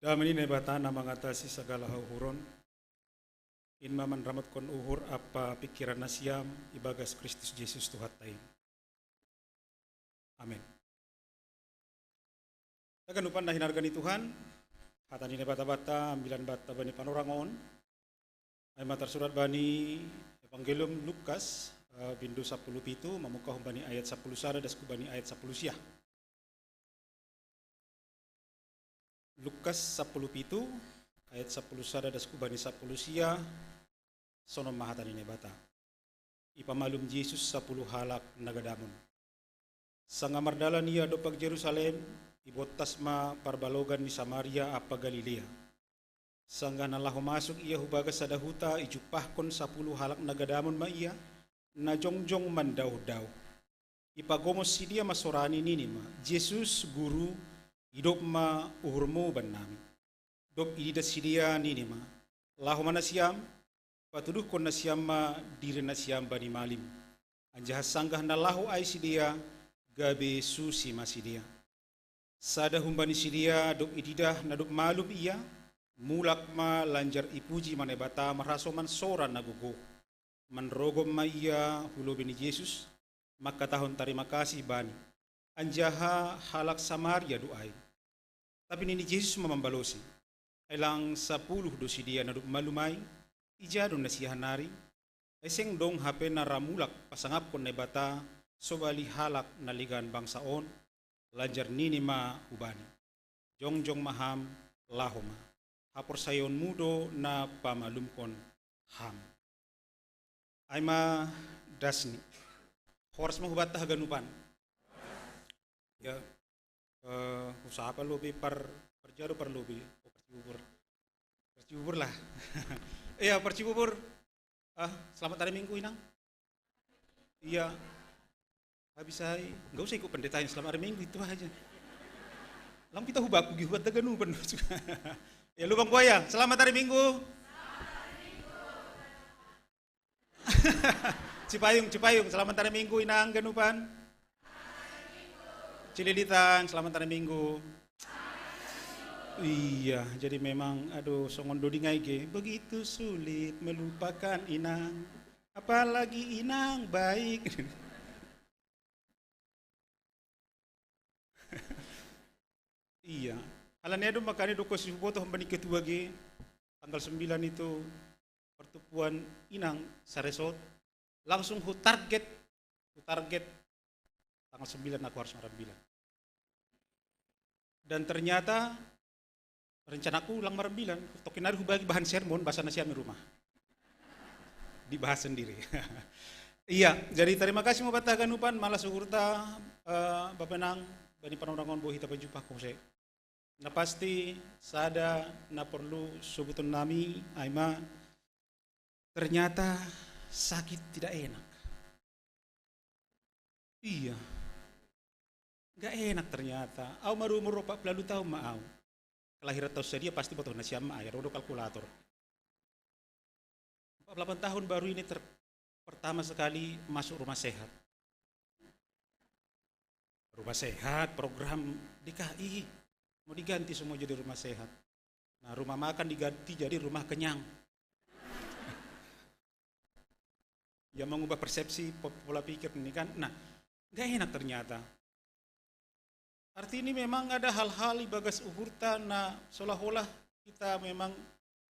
Dame ni Naibata na mangatasi sagala hauhuron, in ma manramatkon uhur ampa pingkiran nasiam ibagas Kristus Jesus Tuhanta in. Amin. Haganupan na hinarga ni Tuhan, hata ni Naibata-bata ambilan bata bani panorang on, ai ma tarsurat bani Evangelium Lukas, eh, bindu sapuluh pitu, mamungkahon bani ayat sapuluh sada das ku bani ayat sapuluh sia. Lukas sapuluh pitu, ayat sapuluh sada das ku bani sapuluh sia, sonon ma hata ni Naibata. Ipamalum Jesus sapuluh halak na gadamon. Sanggah mardalan ia dompak Jerusalem, ibontas ma parbalogan ni Samaria ampa Galilea. Sanggah na laho masuk ia hu bagas sada huta, ijumpahkon sapuluh halak na gadamon ma ia, na jongjong mandaoh-daoh. Ipagomos sidea ma sorani, nini ma: "Jesus, Guru, idop ma uhurmu bannami." Dob ididah sidea, nini ma: "Laho ma nasiam, patuduhkon nasiam ma diri nasiam bani malim." Anjaha sanggah na laho ai sidea, gabe susi ma sidea. Sada humbani sidea, dob ididah na dob malum ia, mulak ma lanjar ipuji ma Naibata marhasoman sora na gogo. Manrogop ma ia hu lobei ni Jesus, mangkatahon tarima kasih Bani. Anjaha halak Samaria do ai. Tapi nini Jesus ma mambalosi: "Ai lang sapuluh do sidea na dob malum ai? Ija do na siahan nari? Ai seng dong hape na ra mulak pasangapkon Naibata sobali halak na legan bangsa on?" Lanjar nini ma hubani: "Jongjong ma ham, laho ma. Haporsayaonmu do na pamalumkon ham." Ai ma dasni. Horas ma hubanta haganupan. Ya, eh, husapa lobei par, parjalo par lobei. Oh, parcibubur. Parcibubur lah. Iya, parcibubur. Ah, selamat hari Minggu, Inang. Iya. Habis ai, nggak usah ikut pendetanya, selamat hari Minggu itu aja. Lang pita hubaku gi hubat haganupan. Ya, lubang buaya, selamat hari Minggu. Cipayung, Cipayung, selamat hari Minggu, Inang, ganupan. Cililitan, selamat hari Minggu. Iya, jadi memang, aduh, songon doding ai ge, begitu sulit melupakan Inang. Apalagi Inang baik. Iya. Alani i do makana i do, anggo so huboto hambani ketua ge, tanggal sembilan itu pertemuan Inang saresort, langsung hutarget, hutarget tanggal sembilan aku harus marambilan. Dan ternyata rencanaku lang marambilan, tongkin nari hubagi bahan sermon, basa nasiam i rumah. Dibahas sendiri. Iya, jadi terima kasih ma hubanta haganupan, malas uhurta, eh, Bapa Inang, bani panorang on bohi tapajumpa ho muse. Na pasti sada na porlu sobuton nami, ai ma ternyata sakit tidak enak. Iya. Nggak enak ternyata. Au marumur opat puluh taon ma au. Kelahiran taon sadia pasti botohon nasiam ma, ai ro do kalkulator. Empat puluh delapan tahun baru ini ter-, pertama sekali masuk rumah sehat. Rumah sehat, program D K I. Mau diganti semua jadi rumah sehat. Nah, rumah makan diganti jadi rumah kenyang. Ya, mengubah persepsi, po-, pola pikir ini kan. Nah, nggak enak ternyata. Arti ini memang ada hal-hal di bagas uhurta na seolah-olah kita memang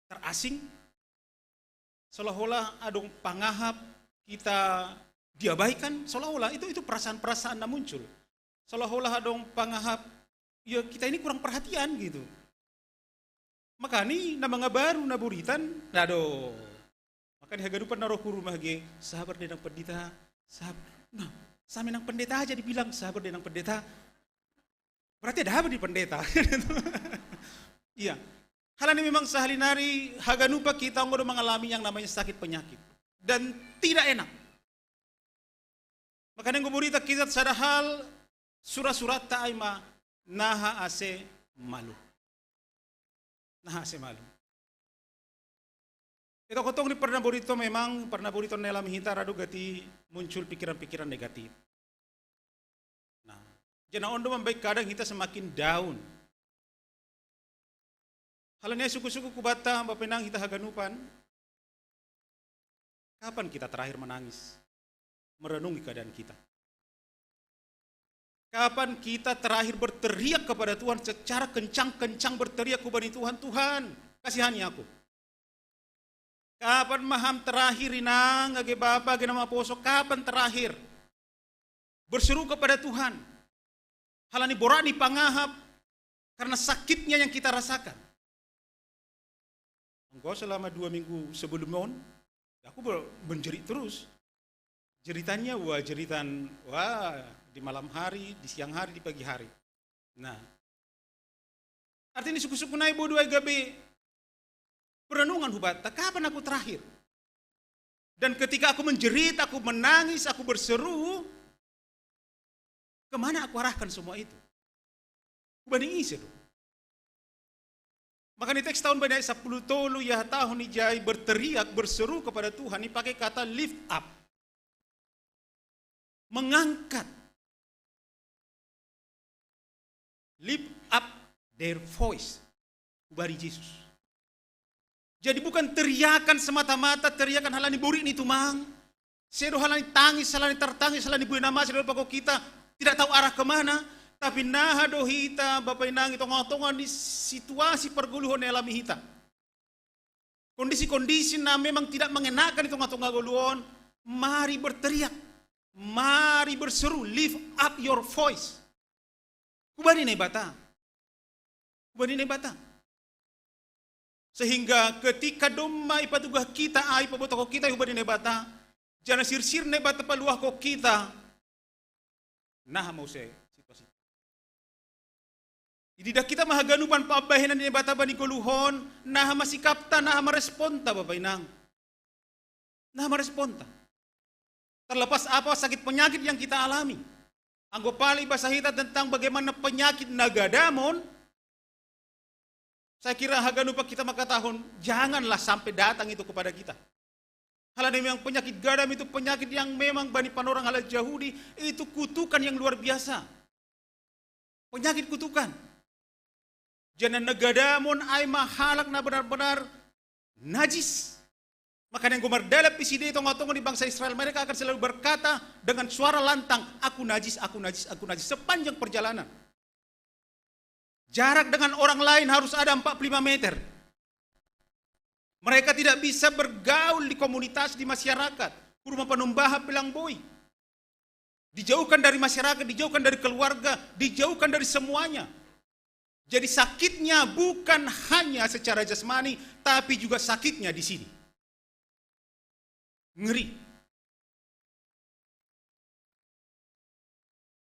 terasing, seolah-olah adong pangahap kita diabaikan, seolah-olah itu, itu perasaan-perasaan na muncul. Seolah-olah adong pangahap, ya kita ini kurang perhatian gitu. Makana na mangabaru na buritan, aduh. Makana haganupan na ro hu rumah ge, "Sabar deh, Nang Pendeta, sabar." Nah, sampe Nang Pendeta aja dibilang, "Sabar deh, Nang Pendeta." Berarti ada apa di pendeta? Iya. Hal ini memang sahali nari haganupan kita anggo do mangalami yang namanya sakit penyakit. Dan tidak enak. Makana anggo burita kita sada hal, sura-suranta ai ma naha ase malu. Naha ase malu. Ito kotong di parnaborit on memang, parnaborit on na alami hita ra do gati muncul pikiran-pikiran negatif. Nah, jana on do mambaen kadang hita semakin down. Hal ni i suku-suku hubanta, Bapa Inang, hita haganupan, kapan kita terakhir menangis, merenungi keadaan kita? Kapan kita terakhir berteriak kepada Tuhan secara kencang-kencang, berteriak hubani Tuhan, "Tuhan, kasihani aku"? Kapan maham terakhir, inang, age bapa, age na maposo, kapan terakhir berseru kepada Tuhan? Halani borat ni pangahap, karena sakitnya yang kita rasakan. Engkau selama dua minggu sebelum on, aku ber-, menjerit terus. Jeritannya, wah, jeritan, wah, di malam hari, di siang hari, di pagi hari. Nah, artinya suku-suku nai bodo ai gabe perenungan hubatta, kapan aku terakhir? Dan ketika aku menjerit, aku menangis, aku berseru, kemana aku arahkan semua itu? Hubani ise do? Makana teks tahun bani ayat sapuluh tolu, ya, tahun ijai berteriak, berseru kepada Tuhan, ini pakai kata lift up. Mengangkat. Lift up their voice. Hubani Jesus. Jadi bukan teriakan semata-mata, teriakan halani borat ni tumang. Sedo halani tangis, halani tertangis, halani buhena masi, sedo pako kita tidak tahu arah kemana. Tapi naha do hita, Bapa Inang, i tonga-tonga ni situasi perguluhan na ialami hita. Kondisi-kondisi na memang tidak mengenakan i tonga-tonga ngolu on, mari berteriak, mari berseru, lift up your voice. Hubani Naibata. Hubani Naibata. Sehingga ketika domma ipatugah kita, ai ipabotohon kita hubani Naibata, janah sirsir Naibata paluahkon kita, naha ma use situasi. Ididah kita ma haganupan pambahenan ni Naibata bani ngoluhon, naha ma sikapta, naha ma responta, Bapa Inang. Naha ma responta. Terlepas apa sakit penyakit yang kita alami. Anggo pala ibasa hita tentang bagaimana penyakit na gadamon, saya kira haganupan kita mangkatahon, janganlah sampai datang itu kepada kita. Halani memang penyakit gadam itu penyakit yang memang bani panorang halak Jahudi itu kutukan yang luar biasa. Penyakit kutukan. Janah na gadamon ai ma halak na benar-benar najis. Makana anggo mardalap i sidea i tonga-tonga ni bangsa Israel, mereka akan selalu berkata dengan suara lantang, "Aku najis, aku najis, aku najis," sepanjang perjalanan. Jarak dengan orang lain harus ada empat puluh lima meter. Mereka tidak bisa bergaul di komunitas, di masyarakat. Huruma panumbaha pe lang boi. Dijauhkan dari masyarakat, dijauhkan dari keluarga, dijauhkan dari semuanya. Jadi sakitnya bukan hanya secara jasmani, tapi juga sakitnya di sini. Ngeri.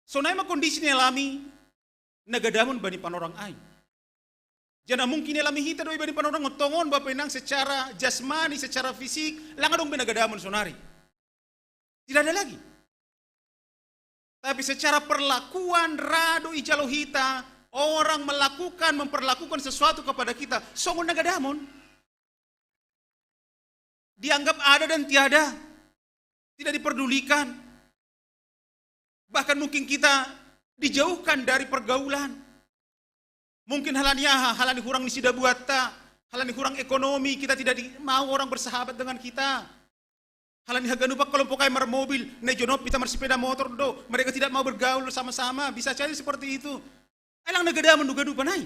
Sonai ma kondisi na ialami na gadamon bani panorang ai. Janah mungkin ialami hita do i bani panorang on tongon, Bapa Inang, secara jasmani, secara fisik, lang adong be na gadamon sonari. Tidak ada lagi. Tapi secara perlakuan, ra do ijalo hita, orang melakukan, memperlakukan sesuatu kepada kita songon na gadamon. Dianggap ada dan tiada, tidak diperdulikan. Bahkan mungkin kita dijauhkan dari pergaulan. Mungkin halani aha, halani hurang ni sidabuatta, halani hurang ekonomi, kita tidak di-, mau orang bersahabat dengan kita. Halani haganupan kelompok ai marmobil, na ijonop hita marsepeda motor do, mereka tidak mau bergaul sama-sama, bisa saja seperti itu. Ai lang na gadamon do ganupan ai.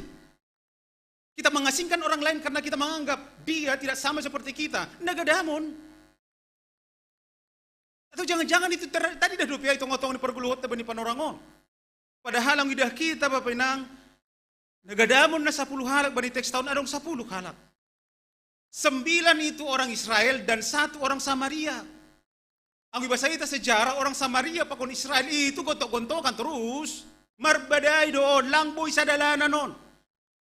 Kita mengasingkan orang lain karena kita menganggap dia tidak sama seperti kita. Na gadamon. Atau jangan-jangan itu ter-, tadidah dope i tonga-tonga ni pargoluhonta bani panorang on. Padahal anggo idah hita, Bapa Inang, na gadamon na sapuluh halak bani teks tahun, adong sapuluh halak. Sembilan itu orang Israel dan satu orang Samaria. Anggo ibasa hita sejarah, orang Samaria pakon Israel itu gontok-gontokan terus. Marbadai do on, lang boi sadalanan on.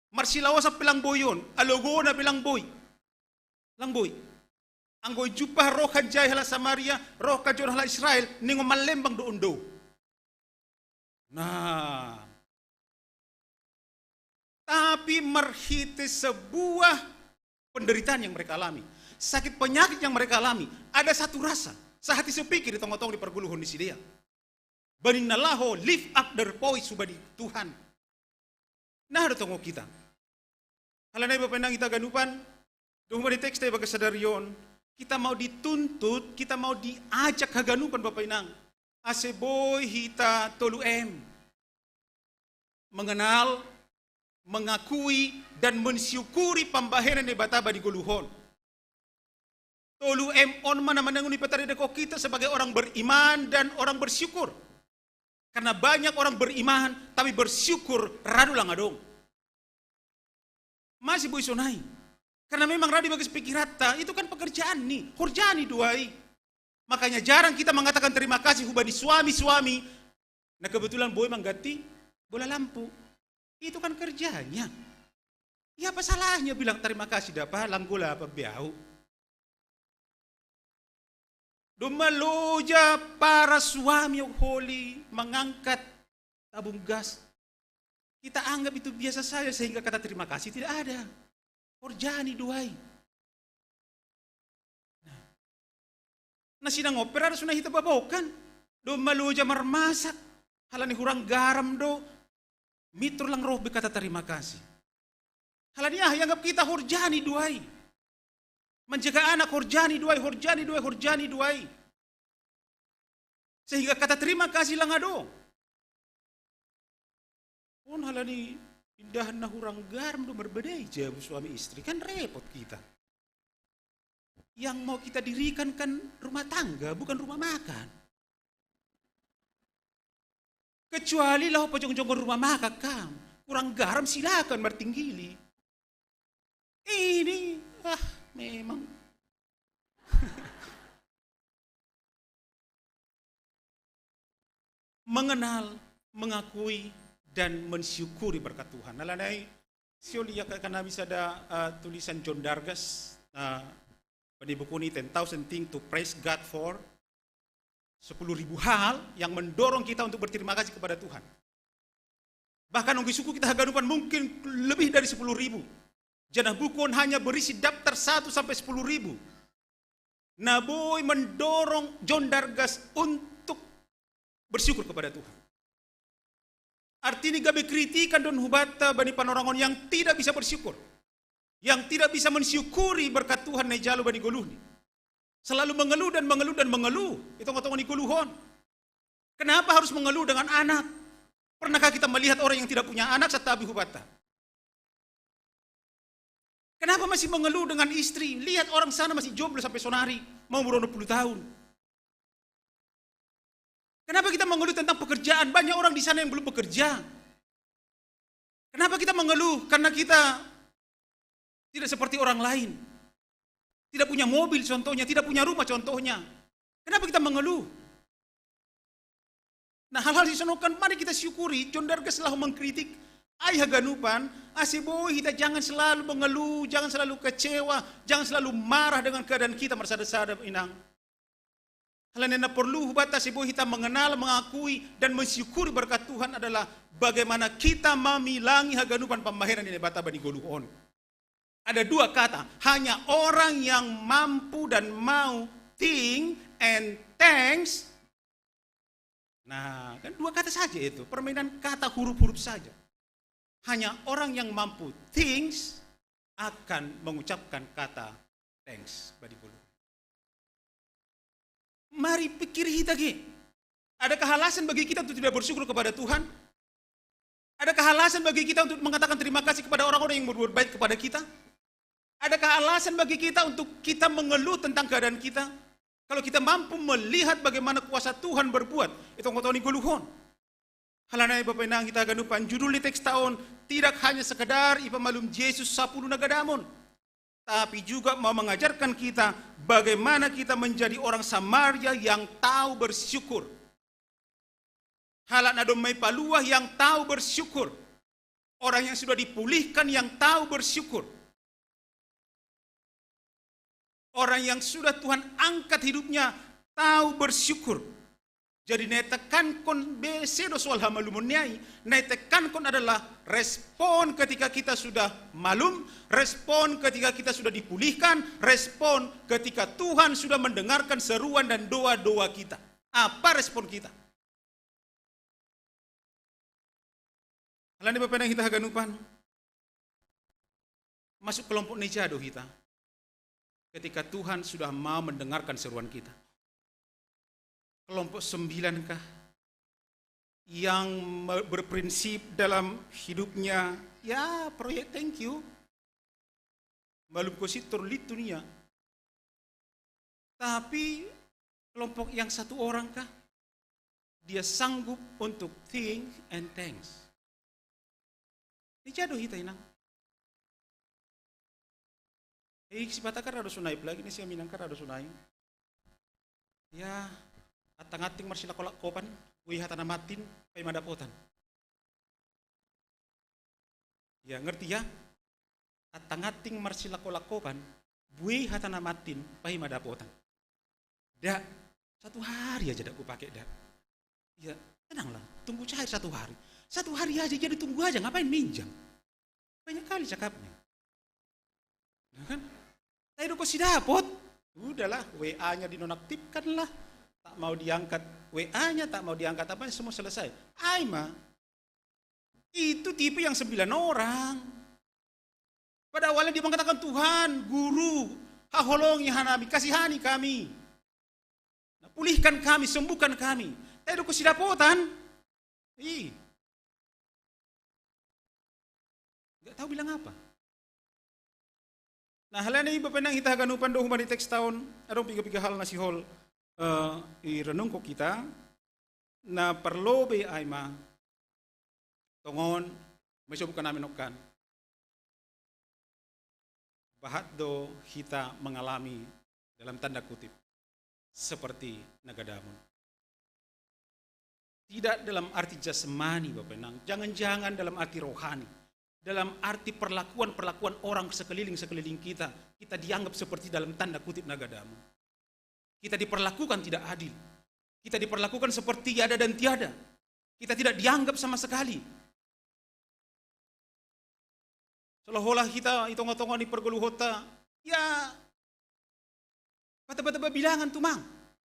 Marsilaosan pe lang boi on, alogona pe lang boi. Lang boi. Anggo ijumpah roh hanjai halak Samaria, roh hanjai halak Israel, ningon mallembang do on do. Nah. Tapi marhite sebuah penderitaan yang mereka alami, sakit penyakit yang mereka alami, ada satu rasa, sahati sapikir i tonga-tonga ni pargoluhon ni sidea. Bani na laho lift up their voice hubani Tuhan. Naha do tongon hita. Halani Bapa Inang, hita haganupan, dung hubani teks ta ibagas sadari on, kita mau dituntut, kita mau diajak haganupan, Bapa Inang, ase boi hita tolu M. mengenal, mengakui, dan mensyukuri pambahenan ni Debata bani goluhon. Tolu M on mana mananguni petarida ko kita sebagai orang beriman dan orang bersyukur. Karena banyak orang beriman, tapi bersyukur radu lang adong. Masih boi sonai. Karena memang radu bagas pikiranta, itu kan pekerjaan ni, horja ni do ai. Makanya jarang kita mengatakan terima kasih hubani suami-suami. Nah, kebetulan boi mangganti bola lampu. Itu kan kerjanya. Ya, apa salahnya bilang terima kasih dapa langgola apa biau. Domma loja para suami holi mengangkat tabung gas. Kita anggap itu biasa saja sehingga kata terima kasih tidak ada. Horja ni do ai. Nah, na sinangopera do sonai hita babokan. Domma loja marmasak. Halani hurang garam do. Mitur lang roh be kata terima kasih. Halani aha ianggap kita horja ni do ai. Menjaga anak horja ni do ai, horja ni do ai, horja ni do ai. Sehingga kata terima kasih lang adong. On halani indahan na hurang garam do marbadai jabu suami istri, kan repot kita. Yang mau kita dirikan kan rumah tangga, bukan rumah makan. Kecuali laho pajongjongon rumah makan kam, kurang garam silakan martinggili. Ini, ah, memang. Mengenal, mengakui, dan mensyukuri berkat Tuhan. Alani i, sihol ia ka-, kanami sada, eh, tulisan John Dargas, eh, bani bukuna, Ten Thousand Things to Praise God For, sepuluh ribu hal yang mendorong kita untuk berterima kasih kepada Tuhan. Bahkan onggi suku kita haganupan mungkin lebih dari sepuluh ribu. Janah buku on hanya berisi daftar satu sampai sepuluh ribu. Na boi mendorong John Dargas untuk bersyukur kepada Tuhan. Artini gabe kritikan do on hubanta bani panorang on yang tidak bisa bersyukur. Yang tidak bisa mensyukuri berkat Tuhan na ijalo bani goluhni. Selalu mengeluh dan mengeluh dan mengeluh. Itu tonga-tonga ni goluhon. Kenapa harus mengeluh dengan anak? Pernahkah kita melihat orang yang tidak punya anak santabi hubanta? Kenapa masih mengeluh dengan istri? Lihat orang sana masih jomblo sampai sonari, mau umur dua puluh tahun. Kenapa kita mengeluh tentang pekerjaan? Banyak orang di sana yang belum bekerja. Kenapa kita mengeluh? Karena kita tidak seperti orang lain. Tidak punya mobil contohnya, tidak punya rumah contohnya. Kenapa kita mengeluh? Nah, hal-hal sisonok on, mari kita syukuri. John Dargas laho mengkritik, ai haganupan, ase boi hita jangan selalu mengeluh, jangan selalu kecewa, jangan selalu marah dengan keadaan kita marsada-sada, inang. Hal yang perlu hubanta ase boi hita mengenal, mengakui, dan mensyukuri berkat Tuhan adalah bagaimana kita mamilangi haganupan pambahenan ni Debata bani goluhon. Ada dua kata, hanya orang yang mampu dan mau think and thanks. Nah, kan dua kata saja itu, permainan kata huruf-huruf saja. Hanya orang yang mampu thinks akan mengucapkan kata thanks bani goluhon. Mari pikir hita ge. Adakah alasan bagi kita untuk tidak bersyukur kepada Tuhan? Adakah alasan bagi kita untuk mengatakan terima kasih kepada orang-orang yang berbuat baik kepada kita? Adakah alasan bagi kita untuk kita mengeluh tentang keadaan kita? Kalau kita mampu melihat bagaimana kuasa Tuhan berbuat, itu tonga-tonga ni goluhon. Alani i, Bapa, Inang, hita haganupan, judul ni teksta on tidak hanya sekedar ipamalum Jesus sapuluh na gadamon, tapi juga mau mengajarkan kita bagaimana kita menjadi orang Samaria yang tahu bersyukur. Halak na domma ipaluah yang tahu bersyukur. Orang yang sudah dipulihkan yang tahu bersyukur. Orang yang sudah Tuhan angkat hidupnya tahu bersyukur. Jadi, na itekankon be sedo soal hamalumon ni ai, na itekankon adalah respon ketika kita sudah malum, respon ketika kita sudah dipulihkan, respon ketika Tuhan sudah mendengarkan seruan dan doa-doa kita. Apa respon kita? Alani i, Bapa, Inang, hita haganupan, masuk kelompok na ija do hita ketika Tuhan sudah mau mendengarkan seruan kita? Kelompok sembilan kah? yang me-, berprinsip dalam hidupnya, ya, proyek thank you. Malum ko sittor litu nia. Tapi kelompok yang satu orang kah, dia sanggup untuk think and thanks. Ni jado hita inang. Eh, sipata karado sunai, apalagi ni siya minang karado sunai. Ya, atangating marsilako-lakopan, buei hata na matin, pay madapotan. Ya, ngerti ya? Atangating marsilako-lakopan, buei hata na matin, pay madapotan. Da, satu hari aja da kupake da. Ya, tenanglah, tunggu cair satu hari. Satu hari aja jadi tunggu aja, ngapain minjam? Banyak kali cakapnya. Ya kan? Tapi do ko si dapot, udahlah, W A-nya dinonaktifkan lah. Tak mau diangkat W A-nya, tak mau diangkat apa, semua selesai. Ai ma, itu tipe yang sembilan orang. Pada awalnya dia mengatakan, "Tuhan, guru, haholongi hanami, kasihani kami. Nah, pulihkan kami, sembuhkan kami." Tapi do ko si dapotan, ih, nggak tahu bilang apa. Nah, hal ini bapenang hita haganupan do humani teks taon, adong piga-piga hal na sihol, eh, irenungko kita, na parlobei ai ma, tongon, mesobu kanami nokkan. Bahat do hita mengalami, dalam tanda kutip, seperti nagadamon. Tidak dalam arti jasmani, Bapak Inang. Jangan-jangan dalam arti rohani. Dalam arti perlakuan-perlakuan orang sekeliling-sekeliling kita, kita dianggap seperti dalam tanda kutip nagadamon. Kita diperlakukan tidak adil. Kita diperlakukan seperti ada dan tiada. Kita tidak dianggap sama sekali. Seolah-olah hita i tonga-tonga ni pargoluhonta, ya, pataba-taba bilangan tumang.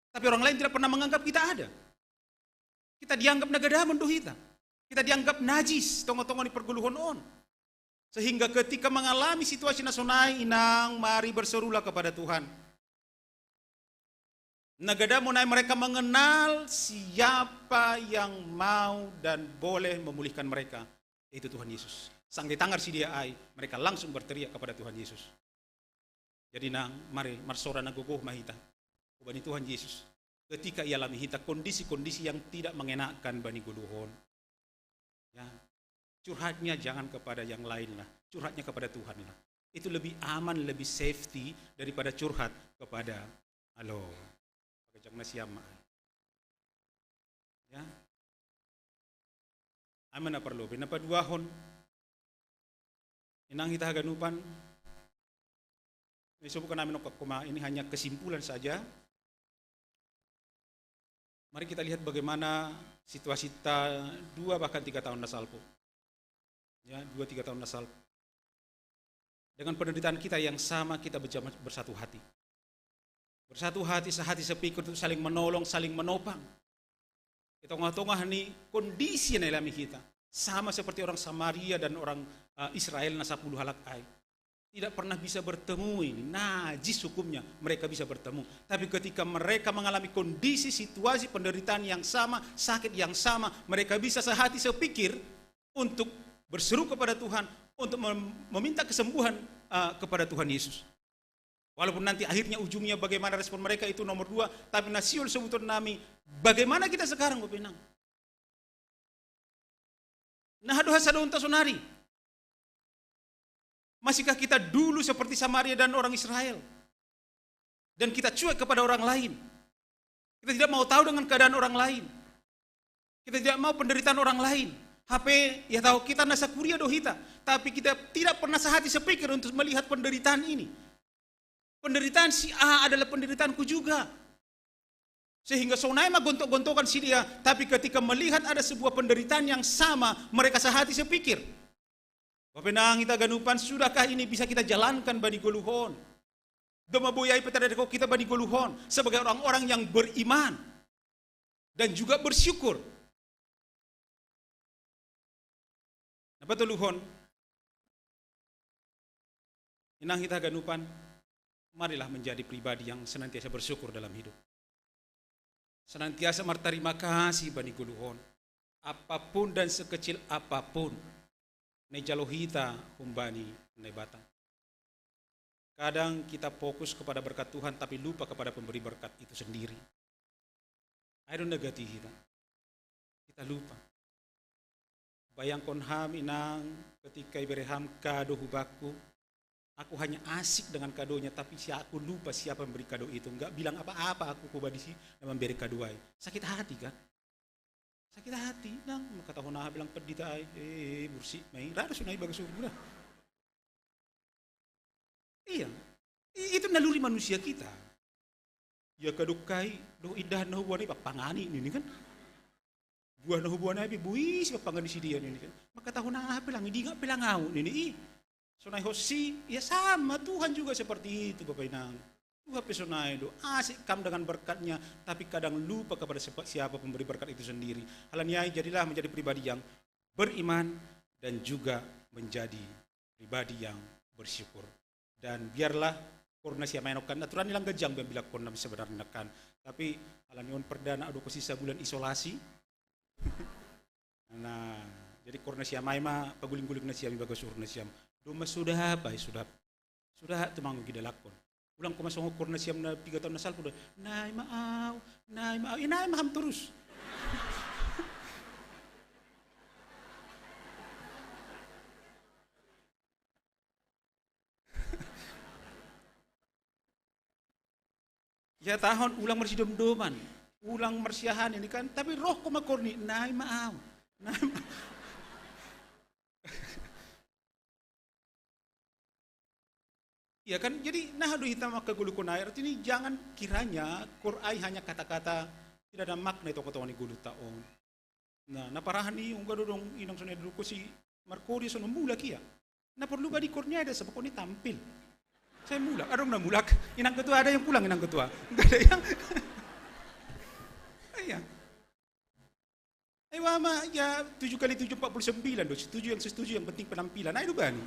Tapi orang lain tidak pernah menganggap kita ada. Kita dianggap nagadamon do hita. Kita dianggap najis tonga-tonga ni pargoluhon on. Sehingga ketika mengalami situasi na sonai, inang, mari berserulah kepada Tuhan. Nagadamon ai mereka mengenal siapa yang mau dan boleh memulihkan mereka, yaitu Tuhan Yesus. Sangge tangar si dia ai, mereka langsung berteriak kepada Tuhan Yesus. Jadi nang, mari, marsora na gogoh ma hita hubani Tuhan Yesus ketika ialami hita kondisi-kondisi yang tidak mengenakkan bani goluhon. Ya. Curhatnya jangan kepada yang lain lah, curhatnya kepada Tuhan lah. Itu lebih aman, lebih safety daripada curhat kepada, halo, pagajang na siam ma. Ya. Ai ma na parlobei. Na paduahon, inang hita haganupan, isobu kanami nokka, koma ini hanya kesimpulan saja. Mari kita lihat bagaimana situasi ta dua bahkan tiga tahun na salpu. Ya, dua tiga tahun na salpu. Dengan penderitaan kita yang sama, kita berjama-, bersatu hati. Bersatu hati, sehati sepikir untuk saling menolong, saling menopang. Di tongah-tongah ni kondisi na ialami hita, sama seperti orang Samaria dan orang, eh, Israel na sapuluh halak ai. Tidak pernah bisa bertemu ini, najis hukumnya, mereka bisa bertemu. Tapi ketika mereka mengalami kondisi, situasi, penderitaan yang sama, sakit yang sama, mereka bisa sehati sepikir untuk berseru kepada Tuhan, untuk mem-, meminta kesembuhan, eh, kepada Tuhan Yesus. Walaupun nanti akhirnya ujungnya bagaimana respon mereka, itu nomor dua, tapi na sihol sobuton nami, bagaimana kita sekarang, Bapak Inang? Nah, doha sadonta sonari. Masihkah kita dulu seperti Samaria dan orang Israel? Dan kita cuek kepada orang lain. Kita tidak mau tahu dengan keadaan orang lain. Kita tidak mau penderitaan orang lain. Hape, ya tahu, kita na sakuria do hita, tapi kita tidak pernah sehati sepikir untuk melihat penderitaan ini. Penderitaan si A adalah penderitaanku juga. Sehingga sonai ma gontok-gontokan si dia, tapi ketika melihat ada sebuah penderitaan yang sama, mereka sehati sepikir. Bapenang hita haganupan, sudahkah ini bisa kita jalankan bani goluhon? Domma boi ai pe tadadako kita bani goluhon sebagai orang-orang yang beriman dan juga bersyukur. Na patoluhon, inang hita haganupan, marilah menjadi pribadi yang senantiasa bersyukur dalam hidup. Senantiasa martarima kasih bani goluhon. Apapun dan sekecil apapun ne jalo hita humbani Naibata. Kadang kita fokus kepada berkat Tuhan tapi lupa kepada pemberi berkat itu sendiri. Ayo, nagati hita. Kita lupa. Bayangkon ham inang, ketika ibereham kado hubakku, aku hanya asik dengan kadonya, tapi si aku lupa siapa memberi kado itu. Nggak bilang apa-apa aku kubadisi dan memberi kado ai. Sakit hati kan? Sakit hati, nang kata hona bilang pedita ai, eh, bursi, mai rada sunai bagas surga. Iya. Itu naluri manusia kita. Ya kadokkai, do indah nahu buana ipapangani ini kan. Buah nahu buana ipi buis papangani si dia ini kan. Maka tahu nah pelang, ini nggak pelang au ini. Ih. Sonai hosi, ya sama Tuhan juga seperti itu Bapak Inang. Tuhan pesonai do, asik kam dengan berkatnya, tapi kadang lupa kepada siapa pemberi berkat itu sendiri. Halaniai jadilah menjadi pribadi yang beriman dan juga menjadi pribadi yang bersyukur. Dan biarlah korna siamai nokan aturan ilang gajang bilang korna sebenarnya kan. Tapi alani on perdana ado ko sisa bulan isolasi. Nah, jadi korna siamai ma paguling-guling na siam ibaga suhur na siam. Doma sudah apa sudah sudah tu mangu gida lakon. Ulang ko masongo korna siam na tiga tahun na salpu dah. Nai ma au, nai ma au, nai ma ham terus. Ya tahun ulang marsidomdoman, ulang marsiahan ini kan, tapi roh ko makorni nai ma au, nai ma. Ya kan, jadi nah do hita maka gulu konai artinya jangan kiranya Quran hanya kata-kata, tidak ada makna itu kata ni gulu taon. Nah, na parahan ni ungga dodong inang sonai dulu ko si Markori sono mulak ia. Na perlu gadi kornya ada sebab ni tampil. Saya mulak, ada orang mulak. Inang ketua ada yang pulang inang ketua. Enggak ada yang. Iya. Ayo ama ya tujuh kali tujuh empat puluh sembilan do. Setuju yang setuju yang penting penampilan. Ayo bani.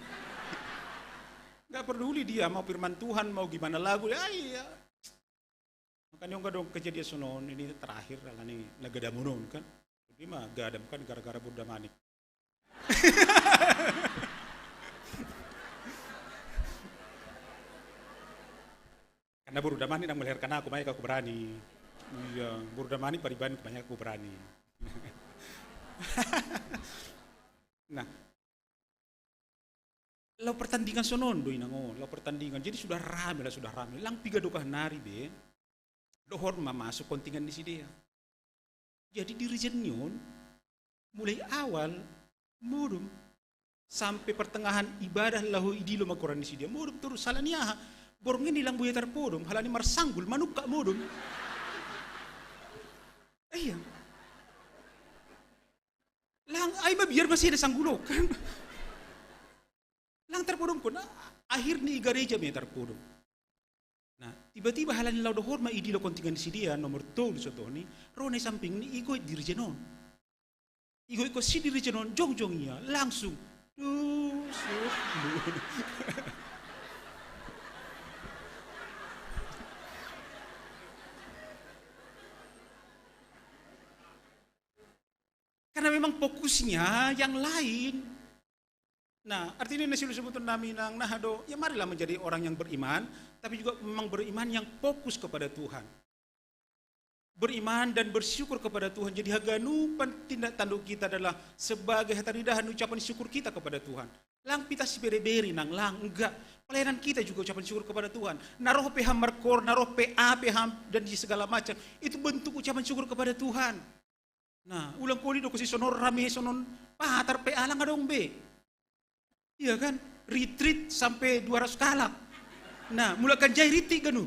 Enggak peduli dia mau firman Tuhan mau gimana lagu. Ayo ya. Makanya enggak dong kejadian sonon ini terakhir alani lagi ada monon kan. Jadi mah gadam kan gara-gara Buddha Manik. Karena Buddha Manik yang melahirkan aku, makanya aku berani. Iya, Buddha Manik pariban banyak aku berani. Nah, lau pertandingan sonon do inango, lau pertandingan. Jadi sudah rame lah, sudah rame. Lang piga dokah nari be. Dohor ma masuk kontingan di sidea. Jadi dirijen nion mulai awal modom sampai pertengahan ibadah lahu idilo makoran di sidea modom terus halani aha. Borong ini lang buya tarpodom halani marsanggul manukka modom. Iya. Lang ai ma biar masih ada sanggulokan. Lang tarpodom kona akhir ni gareja me tarpodom. Nah, tiba-tiba halani lau dohor ma idilo kontingan di sidia nomor tolu sotoni, rona samping ni igo dirijen on. Igo iko si dirijen on jongjong ia langsung. Duh, karena memang fokusnya yang lain. Nah, artinya nasi lu sebutun nami nang nah do, ya marilah menjadi orang yang beriman, tapi juga memang beriman yang fokus kepada Tuhan. Beriman dan bersyukur kepada Tuhan. Jadi haganupan tindak tanduk kita adalah sebagai hataridahan ucapan syukur kita kepada Tuhan. Lang pita si beri-beri nang lang enggak. Pelayanan kita juga ucapan syukur kepada Tuhan. Naroh P H Markor, naroh P A P H dan di segala macam itu bentuk ucapan syukur kepada Tuhan. Nah, ulang koli do ko si sonon rame sonon patar pe alang adong be. Iya kan? Retreat sampai dua ratus kalak. Nah, mulakan jai riti ganu.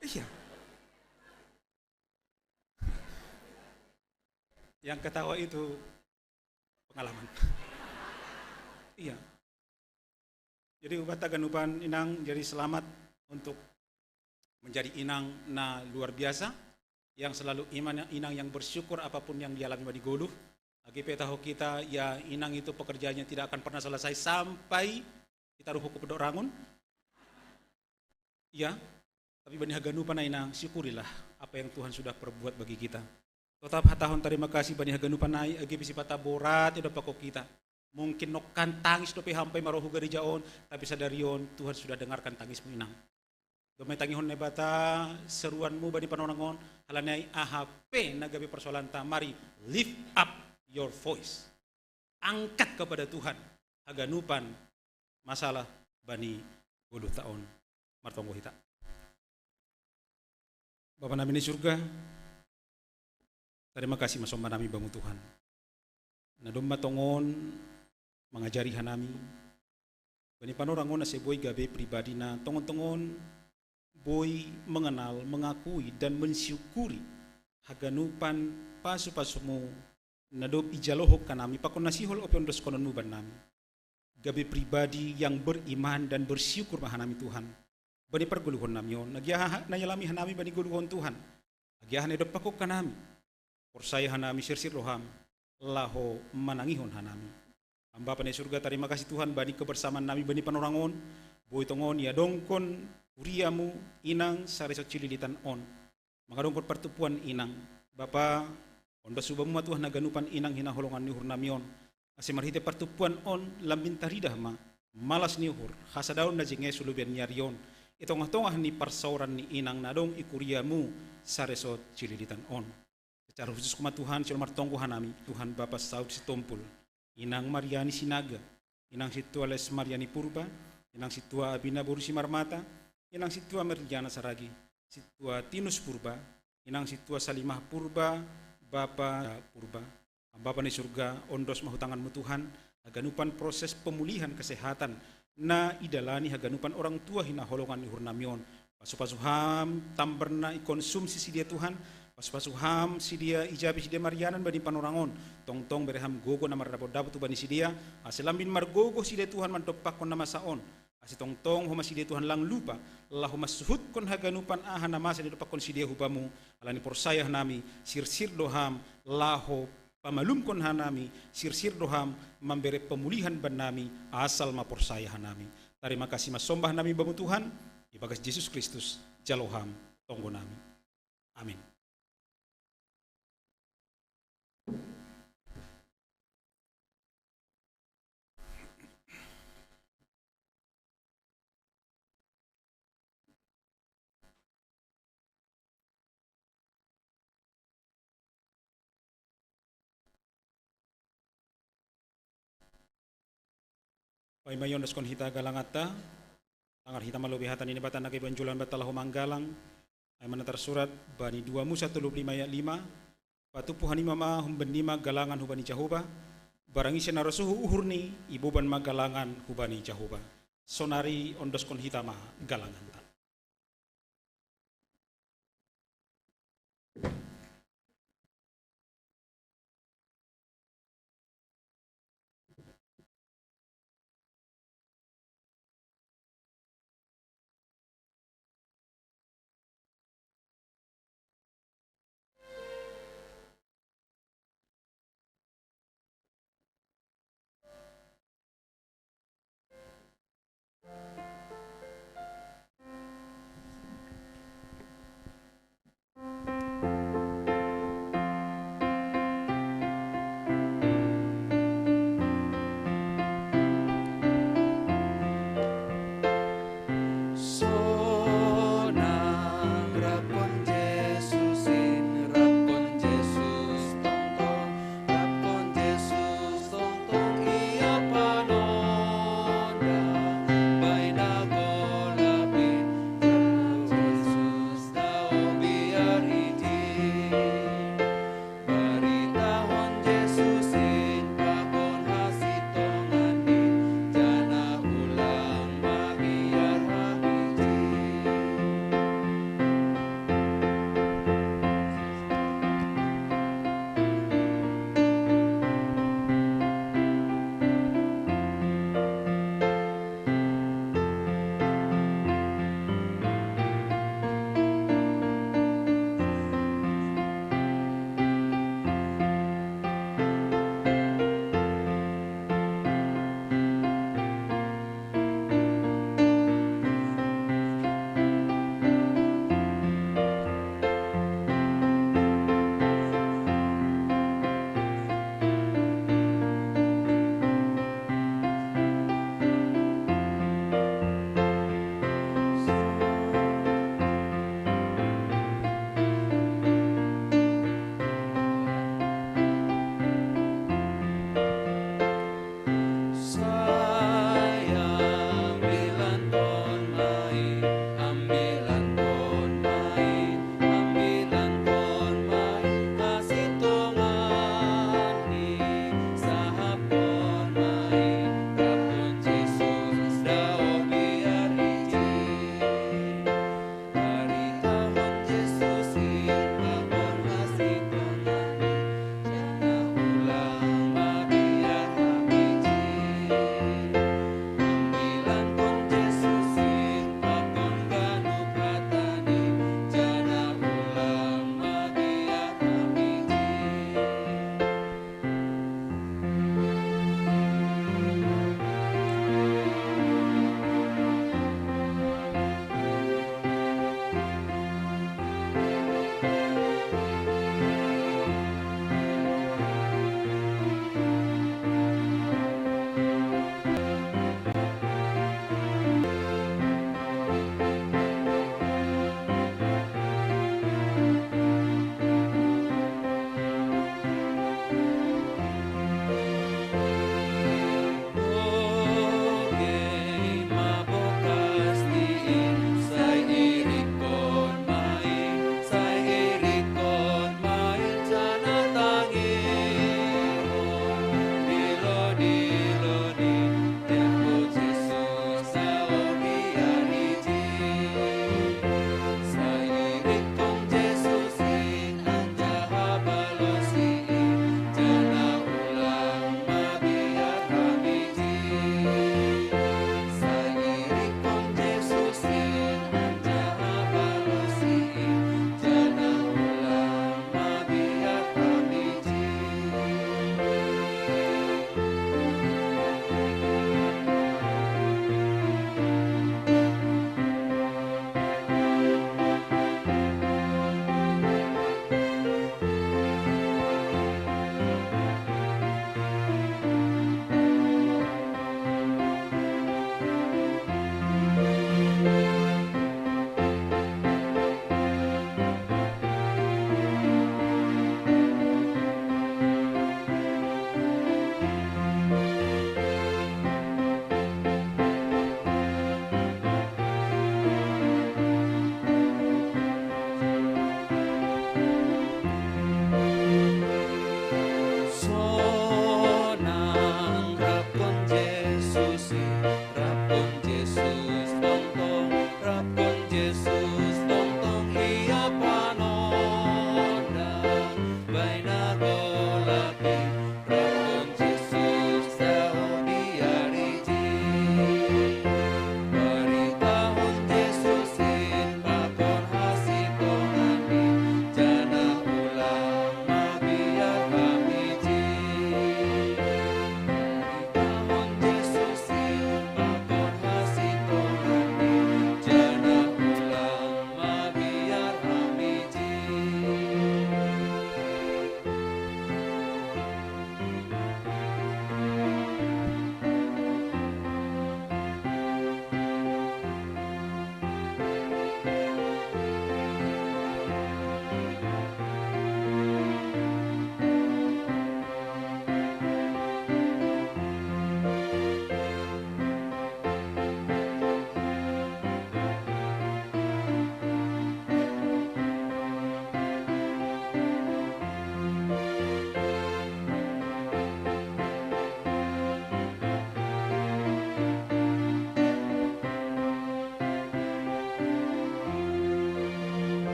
Iya. Yang ketawa itu pengalaman. Iya. Jadi ubah tagan uban inang jadi selamat untuk menjadi inang na luar biasa yang selalu iman inang yang bersyukur apapun yang dialami di goluh. Agi petaho kita ya inang itu pekerjaannya tidak akan pernah selesai sampai Kita ruhu ku pedok rangon. Iya, tapi bani haganupan ai nang, syukurilah apa yang Tuhan sudah perbuat bagi kita. Totap hatahon tarima kasih bani haganupan ai, age pe sipata borat i do pakok kita. Mungkin nokkan tangis dope hampe marohu gareja on, tapi sadari on Tuhan sudah dengarkan tangismu inang. Domai tangihon Naibata seruanmu bani panorang on, halani ai aha pe na gabe persoalanta, mari lift up your voice. Angkat kepada Tuhan haganupan masalah bani goluhta on. Martonggo hita. Bapa nami na i surga, tarima kasih ma somba nami bamu Tuhan. Na domma tongon mangajari hanami bani panorang on ase boi gabe pribadi na tongon-tongon boi mengenal, mengakui dan mensyukuri haganupan pasu-pasumu na dob ijalohon hanami, pakon na sihol ope ondoskononmu bannami. Gabe pribadi yang beriman dan bersyukur ma hanami Tuhan. Bani pargoluhon nami on, agi aha na ialami hanami bani goluhon Tuhan. Agi aha na idompakkon hanami. Porsaya hanami sirsir do Ham, laho manangihon hanami. Bapa na i surga, tarima kasih Tuhan bani kebersamaan nami bani panorang on, boi tongon iadongkon kuriamu inang saresot sililitan on. Mangadongkon partumpuan inang. Bapa, ondos hubamu ma Tuhan haganupan inang hinaholongan ni uhur nami on. Ase marhite partumpuan on lambin taridah ma malas ni uhur, hasadaon na jenges hu lobeian ni ari on, i tongah-tongah ni parsaoran ni inang na adong i kuriamu saresot sililitan on. Secara khusus ma Tuhan, sihol martonggo hanami, Tuhan Bapa Saud Sitompul, inang Mariani Sinaga, inang Sintua Les Mariani Purba, inang Sintua Abina boru Simarmata, inang Sintua Merliana Saragi, Sintua Tinus Purba, inang Sintua Salimah Purba, Bapa Purba. Bapa na i surga, ondos ma hu tanganmu Tuhan haganupan proses pemulihan kesehatan na idalani haganupan orang tua hinaholongan ni uhur nami on. Pasu-pasu Ham tambar na ikonsumsi sidea Tuhan, pasu-pasu Ham sidea, ijabi sidea marianan bani panorang on. Tongtong bere Ham gogo na mardapot-dapot hubani sidea, ase lambin margogoh sidea Tuhan mandompakkon na masa on. Ase tongtong ho ma sidea Tuhan lang lupa, laho mansuhutkon haganupan aha na masa nidompakkon sidea hu Bamu. Alani porsaya hanami, sirsir do Ham laho pamalumkon hanami, sirsir do Ham mambere pemulihan bannami, asal ma porsaya hanami. Tarima kasih ma somba hanami Bamu Tuhan, ibagas Jesus Kristus, jalo Ham tonggo nami. Amin. Paima iondoskon hita galanganta, tangar hita ma lobei hata ni Naibata na gabe anjuran banta laho manggalang. Ai ma na tarsurat bani dua Musa tolu pulu lima ayat lima: Patupu hanima ma humbannima galangan hubani Jahowa, barang ise na ro suhu uhurni, iboban ma galangan hubani Jahowa. Sonari ondoskon hita ma galanganta.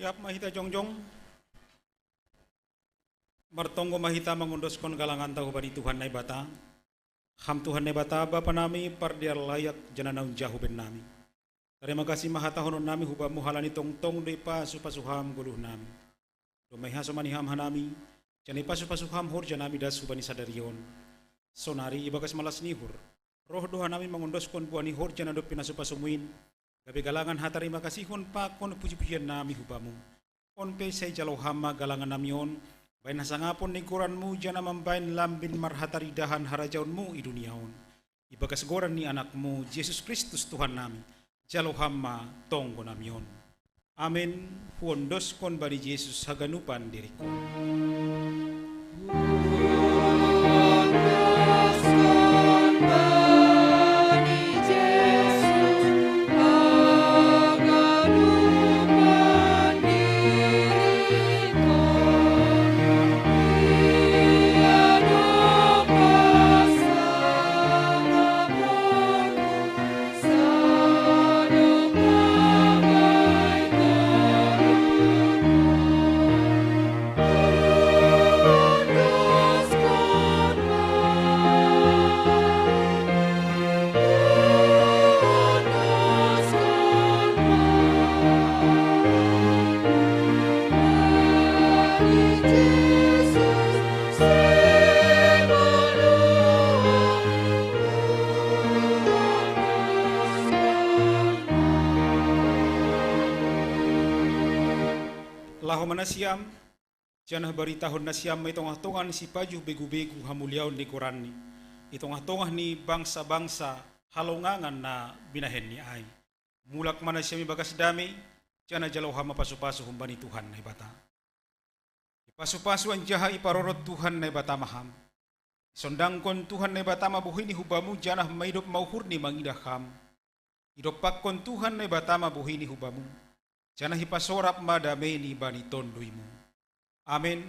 Siap ma hita jongjong. Martonggo ma hita mangondoskon galanganta hubani Tuhan Naibata. Ham Tuhan Naibata, Bapa nami, pardear layak, janah na hunjah huben nami. Tarima kasih ma hatahonon nami hubamu halani tongtong do ipasu-pasu ham goluh nami. Domma ihasomani ham hanami, janah ipasu-pasu ham horja nami das hubani sadari on. Sonari ibagas malas ni uhur, roh do hanami mangondoskon buah ni horja na dob pinasu-pasumu in, gabe galangan hatarima kasihon pakon puji-pujian nami hubamu. On pe sai jalo ham ma galangan nami on, bahen hasangapon ni goranmu janah mambahen lambin marhataridahan harajaonmu i dunia on. Ibagas goran ni anakmu, Jesus Kristus Tuhan nami, jalo ham ma tonggo nami on. Amen. Huondoskon bani Jesus haganupan diringku. Laho ma nasiam, janah baritahon nasiam ma i tongah-tongah ni sipajuh begu-begu hamuliaon ni goranni, i tongah-tongah ni bangsa-bangsa halongangan na binahenni ai. Mulak ma nasiam ibagas damei, janah jalo ham ma pasu-pasu humbani Tuhan Naibata. Ipasu-pasu anjaha iparorot Tuhan Naibata ma ham. Isondangkon Tuhan Naibata ma bohini hubamu janah maidop ma uhurni mangidah ham. Idompakkon Tuhan Naibata ma bohini hubamu, janah ipasorap ma dameini bani tonduymu. Amen.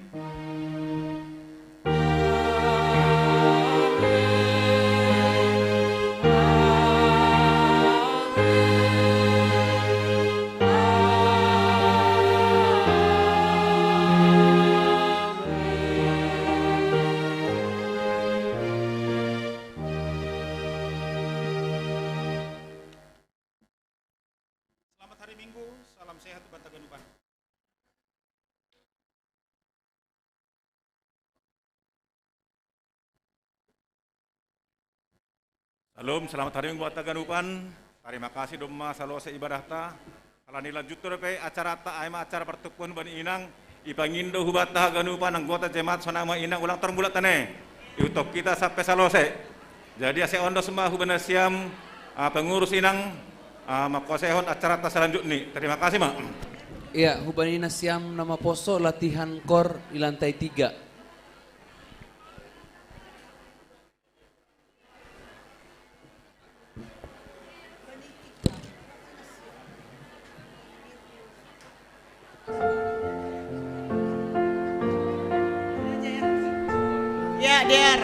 Selamat hari Minggu, salam sehat buat haganupan. Shalom, selamat hari Minggu buat haganupan. Tarima kasih domma salose ibadahta. Halani lanjut dope acarata, ai ma acara partumpuan bani inang, ipangindo hubanta haganupan anggota jemaat sonang ma inang ulang tahun bulat tane. Iutok kita sampai salose. Jadi ase ondos ma hubani nasiam, ah, pengurus inang, ah, mangkosehon acarata selanjutni. Terima kasih ma. Iya, hubani nasiam na maposo latihan kor i lantai tiga. Ya, dear.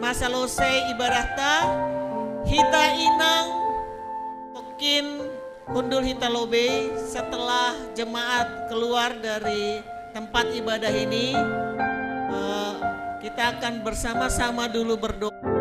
Masa losei ibadahta, hita inang, tongkin hundul hita lobei setelah jemaat keluar dari tempat ibadah ini, eh, kita akan bersama-sama dulu berdoa.